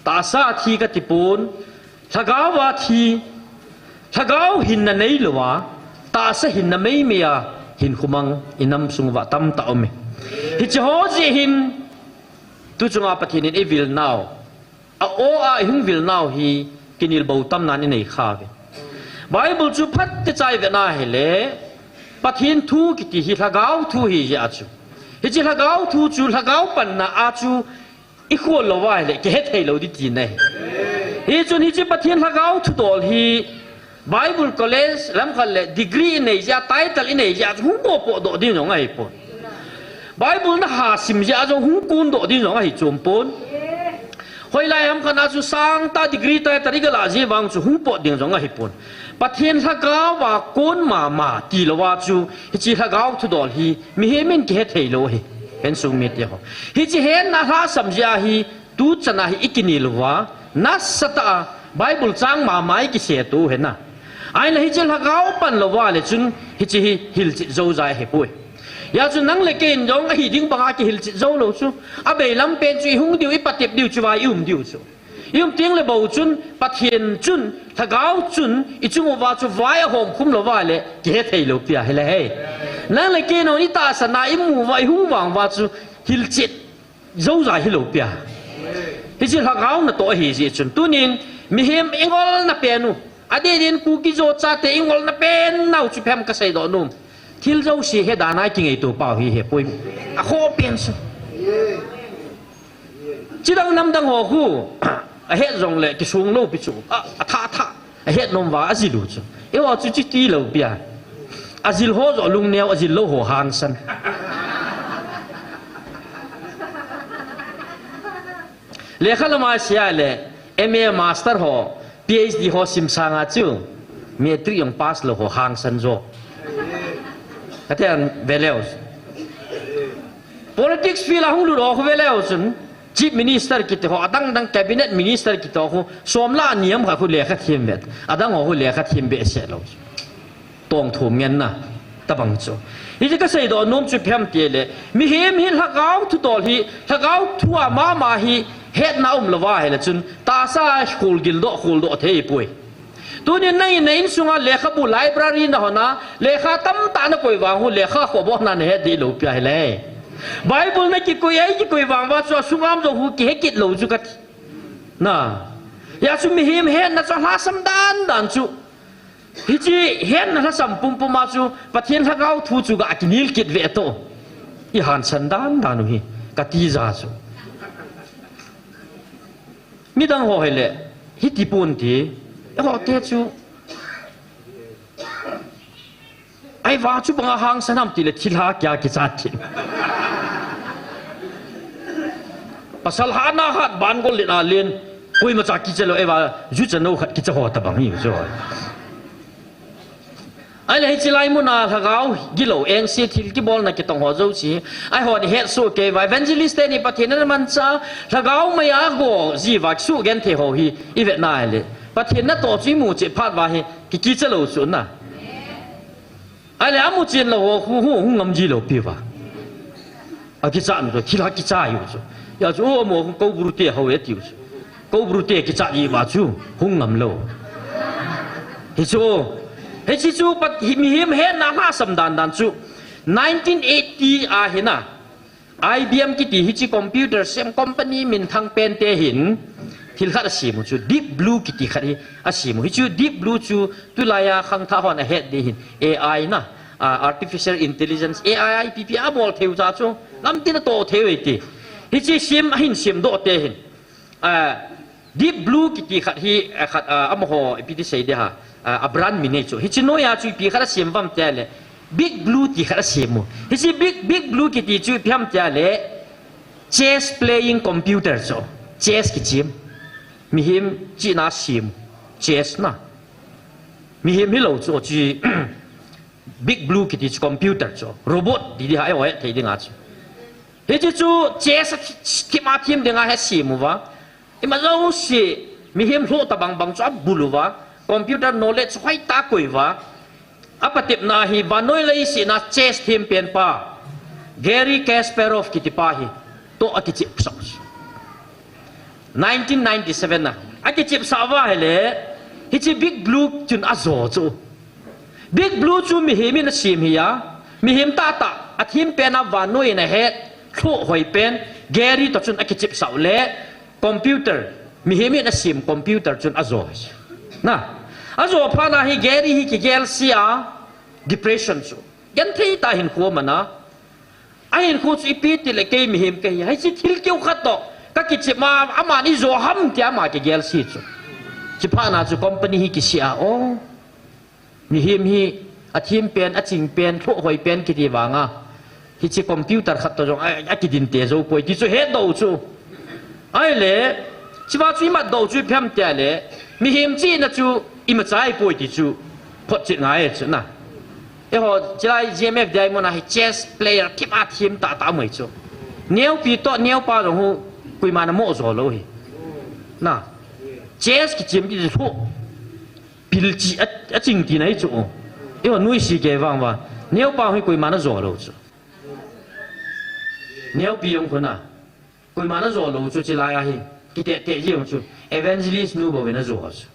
Tahsa a thi katipon, lhagao a thi, lhagao hinna neilouva tahsa hinna meimei a hinkho mang inam sung uva tamtah um e. Hiche ho jeh hin tuchunga Pathen in eivil nau, a-o a ihung vil nau hi kinel bou tamnan inei khauve. Bible chu phatechan ivet na hile, Pathen thu kiti hi lhagao thu ahijeh a chu, hiche lhagao thu chu lhagao panna a chu ikhol louva ahile kihethei lou ding tina ahi. Hichun hiche Pathen lhagao thudol hi Bible college lamkhat le degree inei jeh a, title inei jeh a chu hung pohpoh doh ding jong ahipon. Bible naha sim jeh a jong hung kondoh ding jong ahichom pon. Hoilai lamkhat a chu sangtah degree, title igalah jeh vang chu hung pot ding jong ahipon. Pathen lhagao a kon mama tilouva chu hiche lhagao thudol hi mihem in kihethei lou ahi. Insung mite ho, hiche hetna lhasam jeh a hi tuchan a hi ikinel uva, nasatah a Bible chang mama ikiseto u ahi na. Ahinla hiche lhagao pan louva le chun hiche hi hilchet joujai ahipoi. Hijeh chun nang le kei in jong ahi ding banga kihilchet jou lou chu, abeilam pen chu ihung diu, ipatep diu, chuva ium diu chu. Ium tengle bou chun Pathen chun, lhagao chun ichung uva chu vai ahomkhum louva le kihethei lou pi ahile hei. Nang le kei in itahsan a imu uva, ihung vang uva chu hilchet joujai hilou pi a. Hiche lhagao natoh ahijeh chun tunin mihem ingolna pen u, adeh din Kuki-Zo chate ingolna pen nau chu phem kaseidoh nom. Thil jouse hedan a kingaito pau hi hepoi. Akhoh pen chu. Chidang namdang ho khu ahet jongle kisong lou pi chu, a, athah thah, ahet nom uva ajil u chu. Eiho chu chuti lou pi a. Ajil ho joh lungneo, ajil lou ho hangsan. Lekha lama seile M A, master ho, P H D ho sim sanga chu matric jong pass lou ho hangsan jo. Katin veleu, politics field a hung lut ho khu veleu chun, chief minister kiti ho, adang dang cabinet minister kiti ho khu, som lah a ni ham khat khu lekha them vet, adang ho khu lekha them behseh lou. Tongthum ngenna tabang chu. Hiche kaseidoh nom chu ipi ham tile, mihem hi lhagao thudol hi, lhagao thu a mama hi hetna umlouva ahile chun tahsa a kholgil doh, kholdoh thei ahipoi. Tunin nangin na insunga lekhabu, library nahon a, lekha tamtah nakoi vang khu lekha khoh bou na nahet ding lou pi ahile, Bible nakikoi, eikikoi vang uva chu asungam jong khu kihe kit lou chu kati. Na, hijeh chun mihem hetna chu alhasam dandan chu, hiche hetna lhasam pumpum a chu Pathen lhagao thu chu ga kinel kit ve toh, ihangsan dandan u hi, kati ja chu. Midang ho hile hiti ponte, eihote chu ahivang chu banga hangsan ham tile thilha kia kichat thei. Pasal hatna hat, bangol letna len, koimacha kicha lou, eiva jucha nou khat kicha ho tabang hi chu. Ahile hiche lai muna lhagao gilou, engse thil kibolna kitong ho jouse, eihon ihetsoh kei uva, evangelist teni Pathen in amanchah, lhagao maiya ago jiuva kisugenthei ho hi ivet na ahile, Pathen natoh chu imu cheh phat uva hi kikicha lou chu na. Ahile amuchen lou ho khu hung ngam ji lou piuva, akichat u chu thilha kicha u chu. Hijeh chun, o, amaho khu koubru te hou e tiu chu. Cobra te kichat ji ma chu hung ngam lou. Hichu, hichi chu pat hi mihem hetna lhasam dan dan chu nineteen eighty a hina. I B M kiti hichi computer sem company minthang pen te hin thil khat asem u chu Deep Blue kiti khat hi asem u. Hichu Deep Blue chu tulai a khangthah hon ahet ding hin A I na, a, artificial intelligence, A I, I P P abol thei u cha chu lamtin atoh thei u ti. Hichi sem ahin semdoh te hin. A, Deep Blue kiti khat hi, a, khat, a, amaho ipi ti sei ding ham, a, a brand min ahi chu. Hichi noiya chu ipi khat asem uvem tia le, Big Blue ti khat asem u. Hichi Big, Big Blue kiti chu ipi ham tia le, chess playing computer chu. Chess kichim. Mihem chihna sem. Chess na. Mihem hilou chu chi Big Blue kiti chu computer chu. Robot ti ding ham, eiho hetthei dinga chu. Hichi chu chess a thi-, thim a thim dinga hi asem uva. Ima jouse mihem lhoh tabang bang chu abul uva. Computer knowledge chu hoitah akoi uva. Apatepna hi vannoi leiset a chess thempen pa Garry Kasparov kiti pa hi toh akichepsah. Nineteen ninety-seven a akichepsah uva ahile, hichi Big Blue chun ajo chu. Big Blue chu mihem in asem ahi a, mihem tahtah, athempen a vannoi in ahet, lhoh hoi pen, Garry toh chun akichepsah u le, computer, mihem in asem computer chun ajo. Na, ajo phat a hi Garry hi kigel se a, depression chu. Genthei tah a hinkho aman a, ahinkho chu ipi ti le kei mihem kahi, hichi thil keu khat toh kakichep a, aman ijo ham tia ama kigel se chu. Chuphat na chu company hi kisih a, o. Mihem hi athempen, achingpen, lhoh hoi pen kiti vang a, hichi computer khat toh jong a, akidinte jou poi ti chu hetdoh u chu. Ahile, chuva chu imatdoh u chu ipi ham tia le, mihem chihna chu imacha ahipoi ti chu photchet ngai chu na. Eiho, chulai G M F Diamond a hi chess player thim a thim tahtah aum e chu. Neopi toh neopa jong hu, koiman amo jo lou hi. Na, chess kichim ti chu lhoh. Pil chi a, aching tina hi chu. Eiho nuisat kei vang uva. Neopa hi koiman ajo lou chu. Neopi jong khu na. Koiman ajo lou chu chulai a hi. Kiteh teh jeng chu. Evangelist nu bou in ajo chu.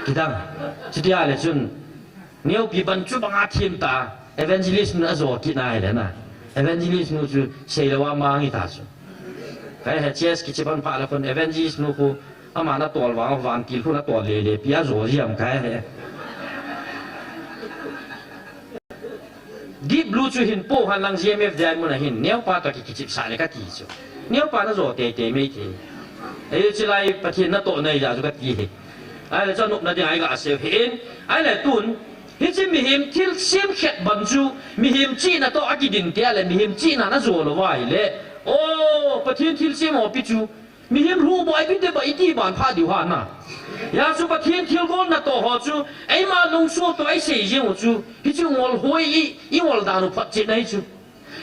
Kidang. Chuti a le chun. Neopi ban chu banga thim ta. Evangelist nu ajo kit na ahile na. Evangelist nu chu seilou a mang hita chu. Kahe chess kichep phat le khun evangelist nu khu Aman atol vang, vantil khu natol lele, ipi ajo jia ham kahe. Deep Blue chu hin po hen lang G M F Diamond a hin, neopa toh ki, kichepsah le kati chu. Neopa najo teitei mai thei. Ei, chulai Pathen natoh nai jeh chu kati hi. Ahile chu anopna ding a iga sei hin. Ahile tun, hiche mihem thilsem khat bang chu, mihem chihna toh akidin teng le, mihem chihna najo lou va ahile. O, Pathen thilsem ho pi chu, Mihem lhuh bou ipi ti bou iti ban pha diu ham na. Hijeh chun Pathen thilgolna toh ho chu, eima lungsuh toh isei jing u chu, hichu ngol hoi i, ingol dan u photchetna hi chu.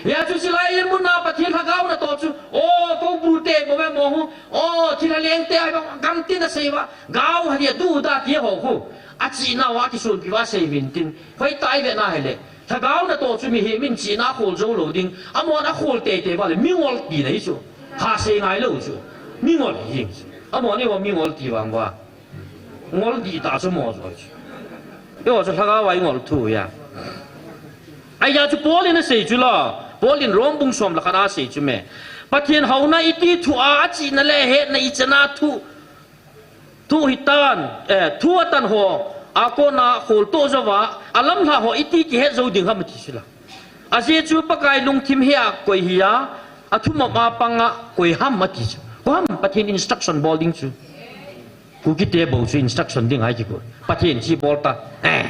Hijeh chun chulai in mun a Pathen lhagao natoh chu, o, kou bu te mo ve mo hu, o, thilha leng te ai bang gam tin asei uva, gao ha dia du da ti ho khu, achihna uva kisunpi uva sei uvin tin, hoitah ive na ahile. Lhagao natoh chu mihem in chihna akhol jou lou ding. Amahon akhol teitei uva le, mingol tina hi chu. Hahsat ngai lou chu. Mingol hi chu. Amahon eiho mingol ti vang uva. Ngol dihtah chu mo jo chu. Eiho chu lhagao a ingol thu ahi. Ahijeh chu Paul in asei chu la. Paul in Rom bung som le khat a asei chu me. Pathen houna iti thu a, achihna le hetna ichan a thu. Thu hitan, eh, thu atan ho, akona kholtoh jouva, alamlhah ho iti kihet jou ding ham ati chu la. Ajeh chu Pakai lungthim hea koi hi a, athumop a panga koi ham ati chu. Koi ham Pathen instruction bol ding chu. Kuki te bou chu instruction ding ahi kiko. Pathen chi bol ta. Eh.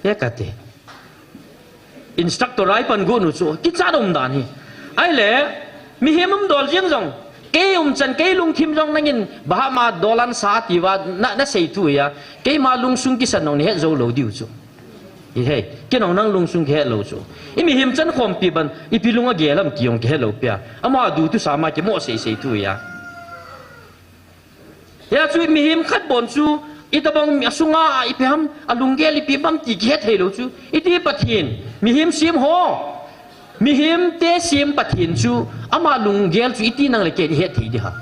Ye kati. Instructor a ipan got u chu, kichat um dan hi. Ahile, mihem umdol jeng jong, kei umchan, kei lungthim jong nangin, bahama dolan sa ti uva, na, nasei thu ahi a, keima lungsung kisan jong nahet jou lou diu chu. Hi hei, kei jong nang lungsung kihet lou chu. I mihem chan khompi ban, ipi lung agel ham ti jong kihet lou pia. Ama du tu sa ma kimo sei sei thu ahi a. Hijeh chun mihem khat bon chu, itobang asunga ipi ham, alunggel ipi ham ti kihet thei lou chu. Iti Pathen, mihem sem ho. Mihem te sem Pathen chu, ama lunggel chu iti nang le kei ihet thei ding ham.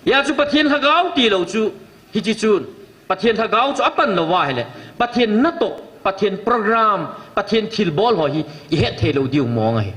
Hia chu Pathen Lhagao tilou chu, hiche chun, Pathen Lhagao chu apan lou va ahile, Pathen natoh, Pathen program, Pathen thilbol ho hi ihet thei lou diu mong ahi.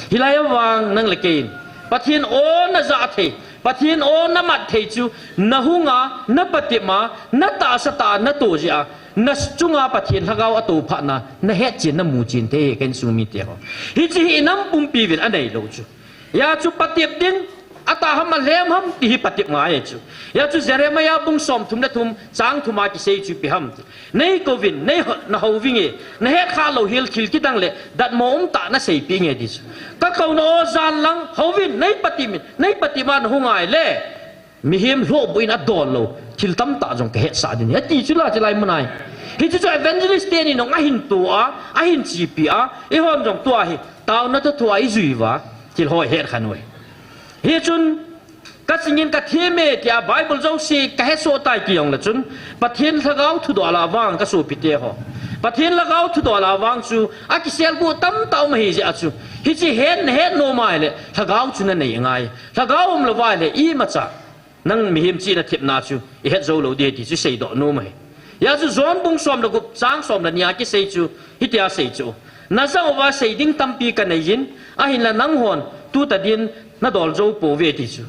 Hilai a vang nang le kei in, Pathen o najah thei, Pathen o namat thei chu, nahung a, napatep a, natahsa tah a, nato jeh a, nachunga Pathen Lhagao ato phat na, nahet chen, namu chen thei, ken sung mite ho. Hiche hi inam pumpi uvin anei lou chu. Hia chu patep ding, atah ham alhem ham ti hi patep ngai chu. Hia chu Jeremiah bung somthum le thum, chang thum a kisei chu ipi ham ti. Nei kouvin, nei ho-, nahouvinge, nahet kha lou hel thil kidang le, datmo umtah naseipeh inge ti chu. Kakouna o jan lang, houvin, nei patep in, nei patep a nahung a ahile, mihem lhohbuh in adol lou, thil tamtah jong kahetsah ding ahi. Ati chu la, chulai mun a hi. Hiche chu evangelist teni nong ahin to a, ahin chepi a, eihon jong tua hi, taona toh thua ijui uva, thil ho ihet khan uve. Hichun, kachingin kathem e tia Bible jouse kahesoh tai ti jongle chun, Pathen Lhagao thudol a vang kasopite ho. Pathen Lhagao thudol a vang chu, akiselguh tamtah um ahi jeh a chu. Hiche het, nahet nom a ahile, Lhagao chu nanei ngai. Lhagao umlou va ahile, imacha. Nang mihem chihna thepna chu, ihet jou lou ding ti chu seidoh nom ahi. Hia chu John bung som le gup chang som le ni a kisei chu, hitia sei chu. Najah uva sei ding tampi kanei jin, ahinla nanghon, tutadin, nadol jou pouve ti chu.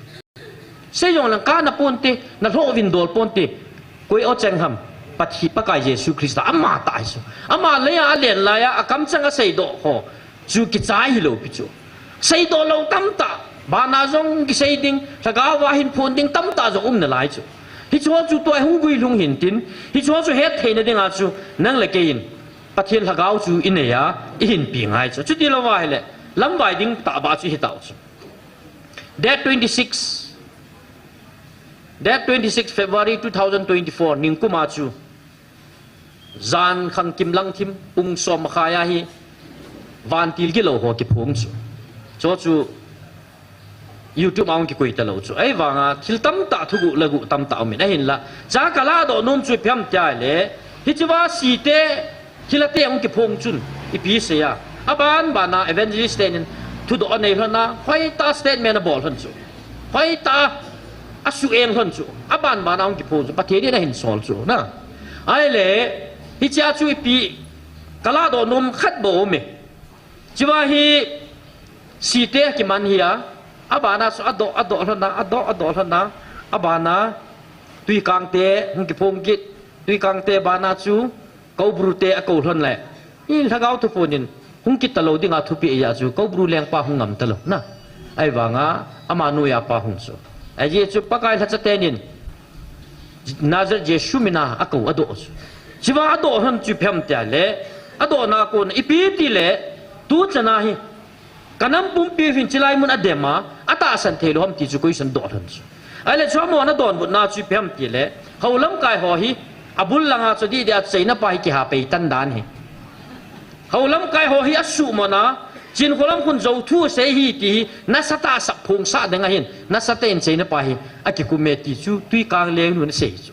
Sei jong lang kana ponte, nalhoh uvin dol ponte. Koi o cheng ham, Pathen Pakai Jesu Christa, ama tah ahi chu. Ama lei a alen lai a, akamchang a seidoh ho. Chu kichai hilou pi chu. Seidoh lou tamtah, bana jong kisei ding, Lhagao a hin phon ding tamtah jong um nalai chu. Hiche ho chu tua hung guilhung hintin, hiche ho chu hetthei na dinga chu, nang le kei in, Pathen Lhagao chu inei a, ihin pe ngai chu. Chuti lou va ahile, lamvai ding tahbeh chu hitau chu. Date twenty-six, date twenty-six February two thousand twenty-four, ningkum a chu. Jan khang kim lang thim, pung som makhai a hi, vantil gilou ho kiphong chu. Chu chu YouTube a hung kikoi talou chu. Ahivanga, thil tamtah thuguh laguh tamtah um in ahinla. Cha kaladoh nom chu ipi ham tia ahile, hiche va site, thilha te hung kiphong chun, ipi sei a. Aban bana evangelist tenin thudoh anei lhon a, hoitah statement abol lhon chu. Hoitah a, asuheng lhon chu. Aban bana hung kiphong chu, Pathen in ahin sol chu, na. Ahile, hichea chu ipi, kaladoh nom khat bou um e. Hiche va hi, site kiman hi a, abana chu adoh, adoh lhon a, adoh, adoh lhon a, abana, Tuikang te, hung kiphong kit, Tuikang te bana chu, Koubru te akou lhon le. I Lhagao thuphon in, hung kit talou dinga thupeh ahi a chu, Koubru lengpa hung ngam talou, na. Ahivanga, ama noiya pa hung chu. Ajeh chu Pakai lhacha tenin, Nazareth Jesu mina akou adoh chu. Hiche va adoh lhon chu ipi ham tia ahile, adohna kon, ipi tile, tuchan a hi, kanam pumpi uvin chulai mun adem a, atahsan thei lou ham ti chu question doh lhon chu. Ahile chu amahon adonbutna chu ipi ham tile, hou lamkai ho hi, abul langa chu didi a China pa hi kiha pei tan dan hi. Hou lamkai ho hi asuhmon a, Chinkholam khun jou thu asei hi ti hi, nasatah a sap phong sah ding ahin, nasatah in China pa hi, akikum e ti chu, Tuikang lengnu in asei chu.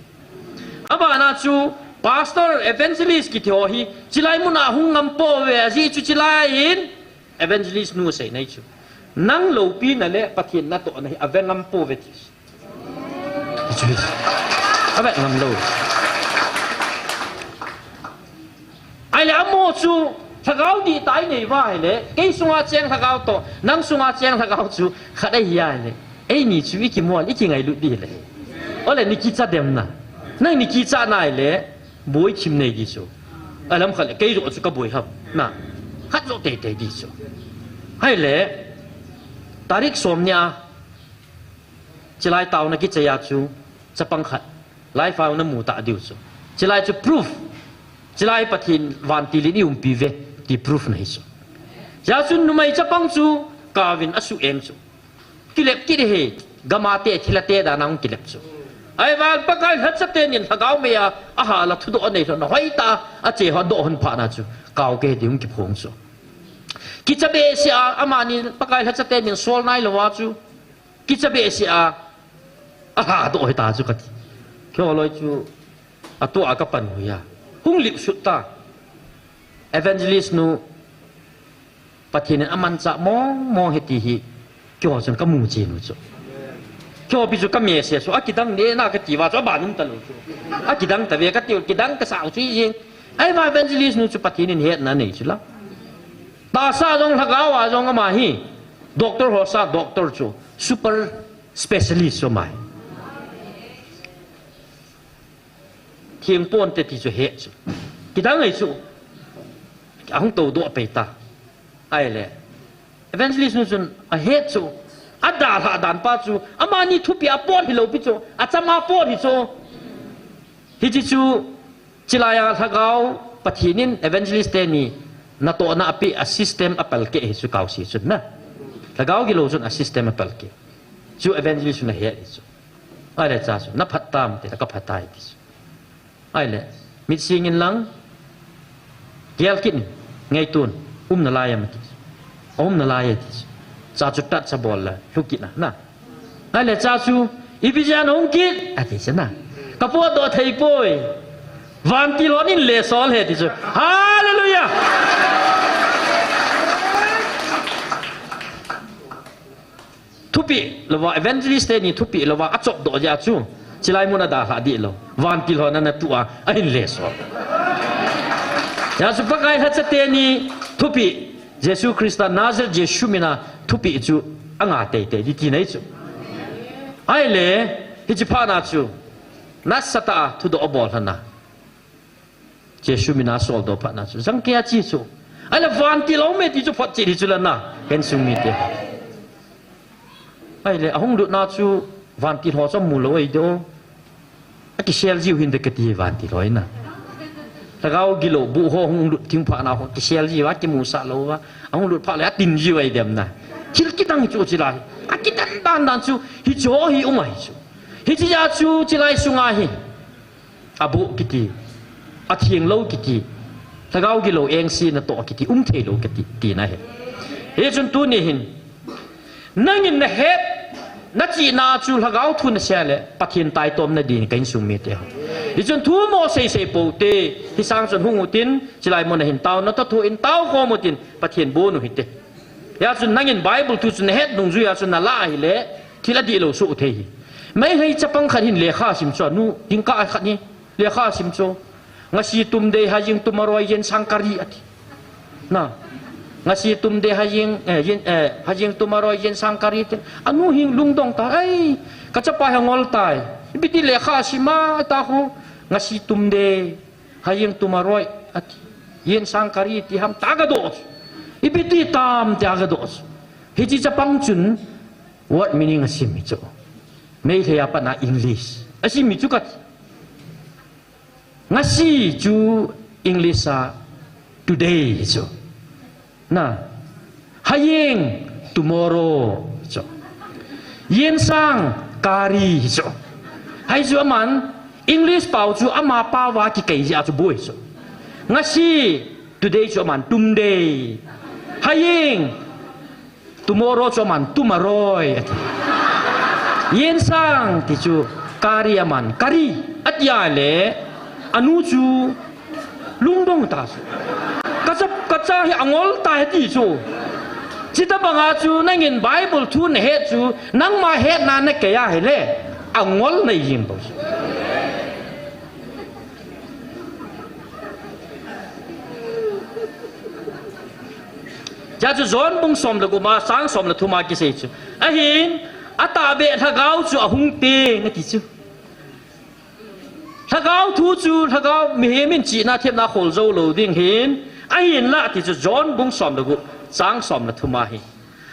Abana chu, pastor, evangelist kiti ho hi, chulai mun a hung ngam pouve, ajeh chu chulai in, evangelist nu aseina hi chu. Nang loupina le Pathen natohna hi ave ngam pouve ti. Hichu hi. Ave ngam lou. Ahile amaho chu, Lhagao dihtah inei uva ahile, kei sunga cheng Lhagao toh, nang sunga cheng Lhagao chu, khat ahi ahile. Eini chu ikimol, ikingailut ding ahile. Ole ni kicha dem na. Nang ni kicha na ahile, boi thim nei ding chu. Alam khat le, kei joh chu kaboi ham. Na. Khat joh teitei ding chu. Ahile, tarik som ni a, chulai taona kichai a chu, chapang khat. Live a namu ta diu chu. Chulai chu proof. Chulai Pathen vantil in eiumpi uve, ti proof na hi chu. Hia chun numei chapang chu, kauvin asuheng chu. Kilep kit e, gam a te, thilha te dan a hung kilep chu. Ahivang Pakai lhacha tenin Lhagao mei a, ahal a thudoh anei lhon, hoitah a, ache ho adoh lhon phat na chu, kau kei ding hung kiphong chu. Kicha behseh a, amani Pakai lhacha tenin sol nailou a chu, kicha behseh a, aha doh hita chu kati. Keiho loi chu, atua kapan u hia. Hung lip sut ta. Evangelist nu, Pathen in amanchah mong mong ahi ti hi, keiho chun kamu chen u chu. Keiho pi chu ka message chu, akidang ne na kati uva chu, aban um talou chu. Akidang tave kati u, kidang kasah u chu jing. Ahivang evangelist nu chu Pathen in hetna anei chu la. Tahsa jong lhagao a jong ama hi. Doctor ho sa, doctor chu. Super specialist chu ama hi. Theng ponte ti chu ahet chu. Kidang ahi chu. Ahung toudoh pai ta. Ahile. Evangelist nu chun ahet chu. Adalhah dan pa chu. Amani thupi a pot hilou pi chu. Achama pot hi chu. Hiche chu. Chulai a lhagao Pathen in evangelist teni natohna apeh a system apalkeh hi chu kaosi chun na. Lhagao gilou chun a system apalkeh. Chu evangelist chun ahet hi chu. Ahile cha chu, na phat tam ti, ka phat tai ti chu. Ahile, mit sing in lang, gel kit in, ngaitun, um nalai am ti chu. Um nalai ti chu. Cha chu tat cha bol la, lhu kit na, na. Ahile cha chu, ipi jeh a nahung kit, ati chu na. Ka potdoh thei poi. Vantil hon in le sol e ti chu. Hallelujah! Thupeh louva, evangelist teni thupeh louva, achop doh jeh a chu. Chulai mun a dalhah dih lou. Vantil hon ana tuh a, ahin le sol. Hijeh chun Pakai lhacha teni thupeh, Jesu Christa Nazareth Jesu min a thupeh chu anga teitei ding tina ahi chu. Ahile, hiche phat na chu, nasatah a thudoh abol lhon a. Jesu min a soldoh phat na chu. Jangkei a che chu. Ahile vantil a um e ti chu photchet hi chu la na. Insung mite. Ahile, ahung lut na chu vantil ho chu amu lou ahi de o. Akisel jiu hinte kati vantil ho in a. Lhagao gilou bu ho hung lut thim phat na ho kisel jiu a kimusah lou va. Ahung lut phat le atin jiu ahi dem na. Thil kidang hi chu chulai. Akidan dan dan chu hiche ho hi um ahi chu. Hiche jeh a chu chulai sunga hi. Aboh kiti, atheng lou kiti, lhagao gilou engse natoh kiti, um thei lou kiti, tina ahi. Hichun tuni hin, nangin nahet, nachihna chu lhagao thu nasei le, Pathen taitomna ding ka insung mite ho. Hichun thu mo seisei pou te, hisang chun hung utin, chulai mun a hin taona toh thu in tao khom utin, Pathen bon u hite. Hijeh chun nangin Bible thu chu nahet dungjui a chun nalah ahile, thil adihlou soh thei hi. Meitei chapang khat hin lekha asim chu, anu, jingkah khat hi, lekha asim chu. Ngasi tum dei, haying tum aroi, yen sang kari ati. Na. Ngasi tum dei, haying, eh, yen, eh, haying tum aroi, yen sang kari ati. Anu hi lungdong tai, ei, kachapa hi angol tai. Ipi ti lekha asim a, ta khu, ngasi tum dei. Haying tum aroi, ati. Yen sang kari ti ham ta gadoh. Ipi ti tam ti agadoh. Hiche chapang chun word meaning asim hi chu. Meitei a pat na English. Asim hi chu kati. Ngasi chu English a today hi chu. Na. Haying, tomorrow, chu. Yen sang, kari, chu. Hichu aman, English pao chu ama pao a kikei jeh a chu boi chu. Ngasi, today chu aman, tum dei. Haying, tomorrow chu aman, tum aroi, ati. Yen sang, ti chu, kari aman, kari, ati a le, anu chu, Lungdong ta chu. Kacha, kacha hi angol ta hi ti chu. Chuti banga chu nangin Bible thu nahet chu, nangma hetna nakei ahile, angol nahi jeng bou chu. Hijeh chun John bung som le gup a chang som le thum a kisei chu. Ahin, atahbeh lhagao chu ahung teng ati chu. Lhagao thu chu, lhagao mihem in chihna themna khol jou lou ding ahin, ahinlah ti chu John bung som le gup, chang som le thum a hi.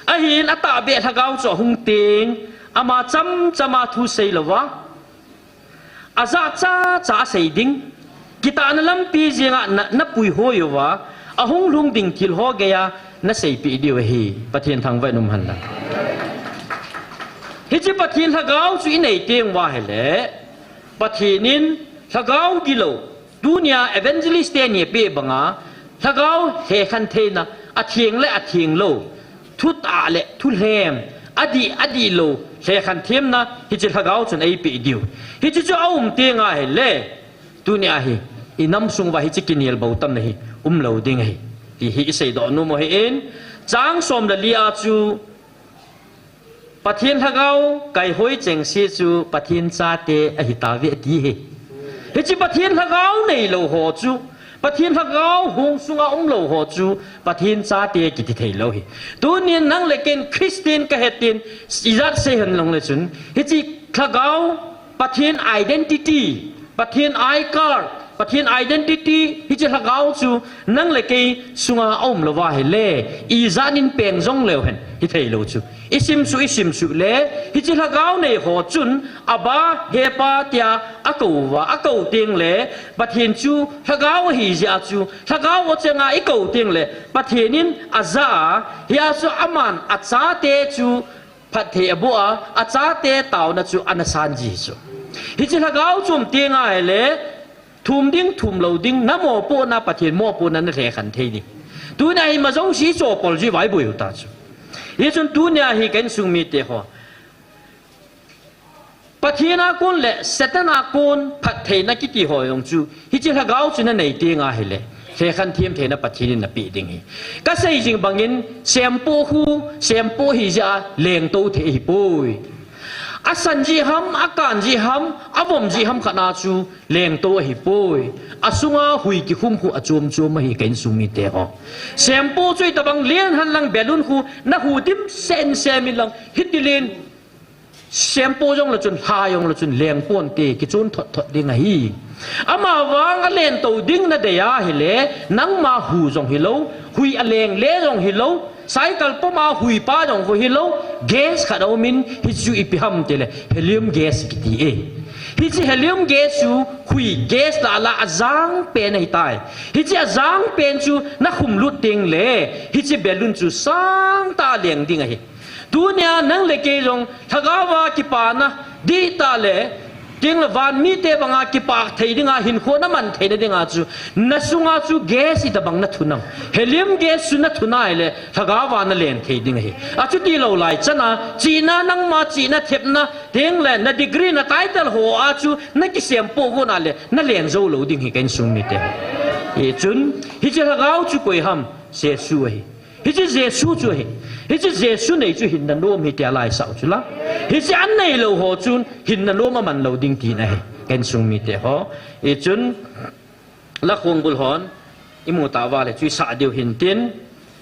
Ahin atahbeh lhagao chu ahung teng, ama chamchama thu sei louva. Ajah chacha asei ding. Kitahna lampi jenga na, napuihoi uva, ahung lhung ding thil ho geiya naseipeh diu ahi. Pathen thangvah in umhen lang. Hiche Pathen lhagao chu inei teng uva ahile, Pathen in lhagao gilou, tunia evangelist teni apeh banga, lhagao hekhen theina, atheng le atheng lou, thutah le thulhem, adih, adihlou, hekhen themna, hiche lhagao chun eipeh diu. Hiche chu aum teng ahile, tunia hi, inam sung uva hiche kinel bou tamna hi, umlou ding ahi. Ti hi iseidoh nom u ahin, chang som le li a chu, Pathen lhagao kaihoi chengse chu Pathen chate ahitauve ati hi. Hiche Pathen lhagao neilou ho chu, Pathen lhagao hung sunga umlou ho chu Pathen chate kiti theilou hi. Tunin nang le ken Christian kahi tin, ijat sei hen lang le chun, hiche lhagao Pathen identity, Pathen I card, Pathen identity, hiche lhagao chu nang le kei sunga aumlou va ahile, ijat in peng jong leu hen, hithei lou chu. Isim suh, isim suh le, hiche lhagao nei ho chun, Abba, He Pa tia akou va, akou teng le, Pathen chu lhagao ahi jeh a chu, lhagao a chenga ikou teng le, Pathen in aja a, hia chu aman achate chu phatthei aboh a, achate taona chu ana san ji chu. Hiche lhagao chu um teng ahile, thum ding, thum lou ding, na mopohna, Pathen mopohna na lhekhen thei ding. Tunia hi ma jouse chopol ji vaiboi u ta chu. Hichun tunia hi ka insung mite ho. Pathen a kon le Satan a kon phattheina kiti ho jong chu, hiche lhagao chu na nei teng ahile, lhekhen them theina Pathen in napeh ding hi. Kasei jing bangin, sempoh khu, sempoh hi jeh a lengtou thei ahipoi. Asan ji ham, akan ji ham, avom ji ham khat na chu lengtou ahipoi. Asunga hui kikhum khu achom chom ahi ka insung mite ho. Sempoh chu itobang len hen lang balloon khu, na hu dim sem sem in lang, hiti len. Sempoh jong le chun, lha jong le chun, leng ponte, kichun thot thot ding ahi. Amavang a lentou ding na dei ahile, nangma hu jong hilou, hui a leng le jong hilou, cycle puma hui pa jong khu hilou, gas khat aumin, hichu ipi ham tile, helium gas kiti e. Hiche helium gas chu hui gas lah a lah ajang pen ahitai. Hiche ajang pen chu na khum lut teng le, hiche balloon chu sangtah a leng ding ahi. Tunia nang le kei jong lhagao a kipana dihtah le, teng le van mite banga kipah thei dinga, hinkho na man theina dinga chu, na sunga chu gas itobang na thunang, helium gas chu na thun ahile, lhagao a na leng thei ding ahi. Achuti lou lai chana, chihna nangma, chihna thepna, teng le na degree na title ho a chu, na kisempoh gon ahile, na leng jou lou ding hi ka insung mite. Hichun, hiche lhagao chu koi ham, Jesu ahi. Hiche Jesu chu ahi. Hiche Jesu nei chu hinna nom ahi tia laisau chu la. Hiche anei lou ho chun hinna nom aman lou ding tina ahi. Ka insung mite ho. Hichun la khongbul hon imu tauva le chu isah diu hintin.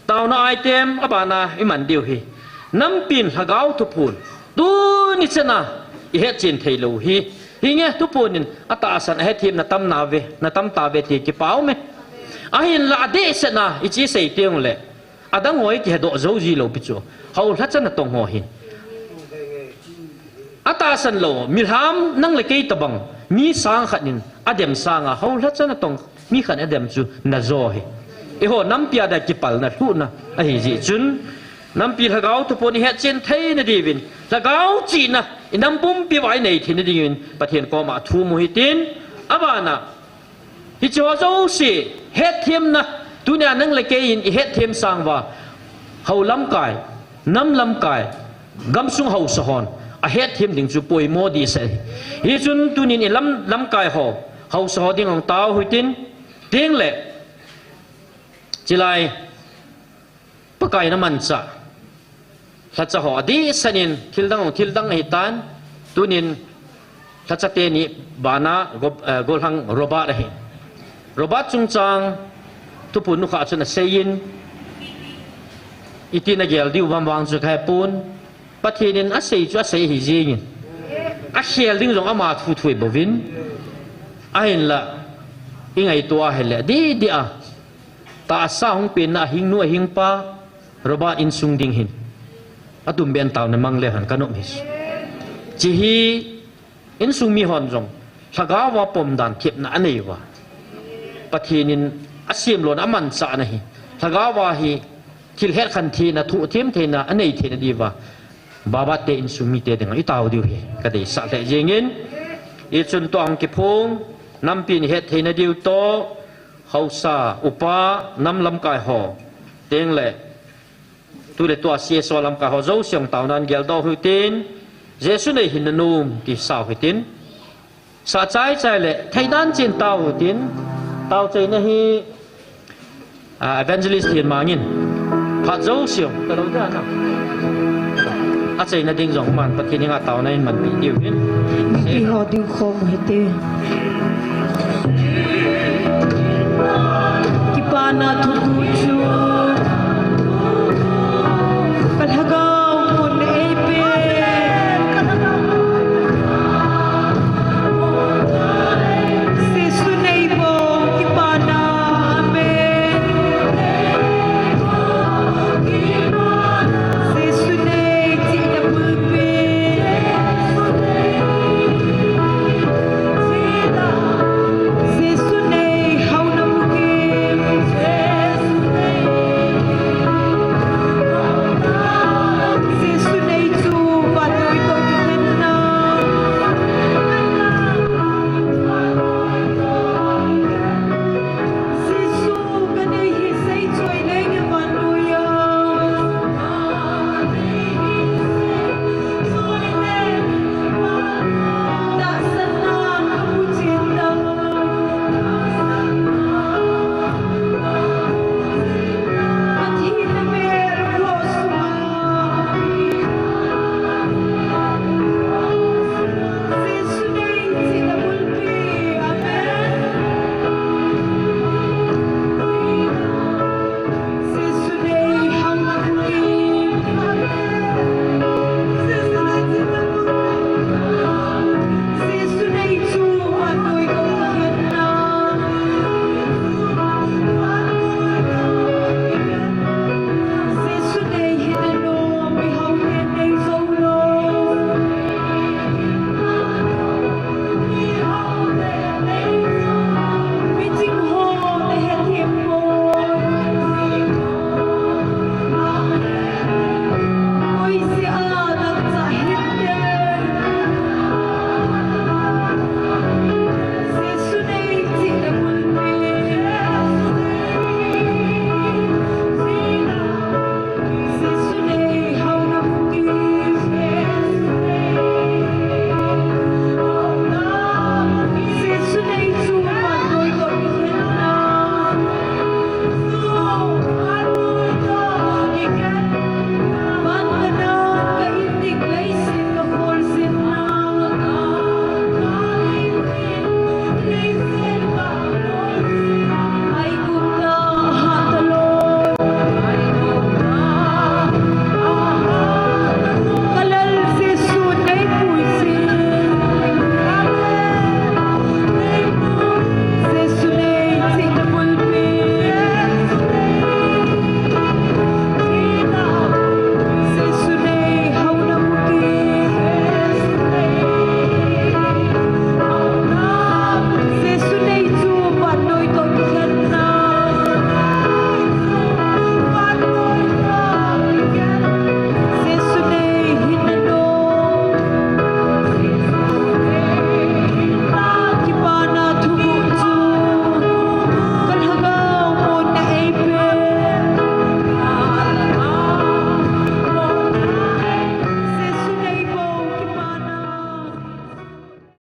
Taona item abana iman diu hi. Nampin lhagao thuphon. Tuni chana ihet chen thei lou hi. Hinge thuphon in atahsan ahethem na tam nave, na tam tave ti kipah ume. Ahinla adehset na ichi sei teng le. Adang ho hi kihedoh jou ji lou pi chu. Hou lhacha natong ho hin. Atahsan lou, milham nang le kei tobang, mi sang khat in adem sanga, hou lhacha natong, mi khat in adem chu najo hi. Eiho nampi a dia kipalna, lhuhna, ahi jeh chun, nampi lhagao thuphon ihet chen theina diuvin, lhagao chihna, inam pumpi uva inei theina dingin, Pathen koma thum u hitin, abana, Hiche ho jouse, hetthemna, tunia nang le kei in ihetthem sang uva, hou lamkai, nam lamkai, gamsung haosa hon, ahetthem ding chu poimo dehset ahi. Hichun tunin ilam, lamkai ho, haosa ho ding hung tao hitin, teng le, chilai, Pakai na manchah. Lhacha ho adehset in thil dang, thil dang ahitan, tunin lhacha teni bana go-, eh, golhang Robert ahi. Robert chungchang thuphon nukhah chun aseiyin, iti nagel diu ham vang chu kahepon, Pathen in asei chu asei ahi jengin. Akhel ding jong ama thu thu ahi bouvin. Ahinla, ingaito a ahile, didi a. Tahsa hung penna ahingnu ahingpa, Robert insung ding hin. Atum ben taona mang leu hen kanom hi. Hiche hi insung mi hon jong, lhagao a pomdan thepna anei uva. Pathen in asem lona amanchahna hi. Lhagao a hi thil hetkhen theina, thohthim theina, anei theina diuva. Babat te insung mite dinga itao diu hi. Kadeisah lheh jengin. Hichun tua hung kiphong, nampi in ihet theina diu toh, Haosa, upa, nam lamkai ho. Teng le, tu le tua C S O lamkai ho jouse hung taonan geldoh hitin, Jesu nei hinna nom ti sao hitin. Sa chai chai le, theidan chen tao hitin. Tao chaina hi, ah, evangelist hin mangin. Phat jouse hung, ta lo da na. Achaina ding jong man Pathen henga taona in manpi diu hin. Mipi ho ding khom u hite. Kipana thutu chu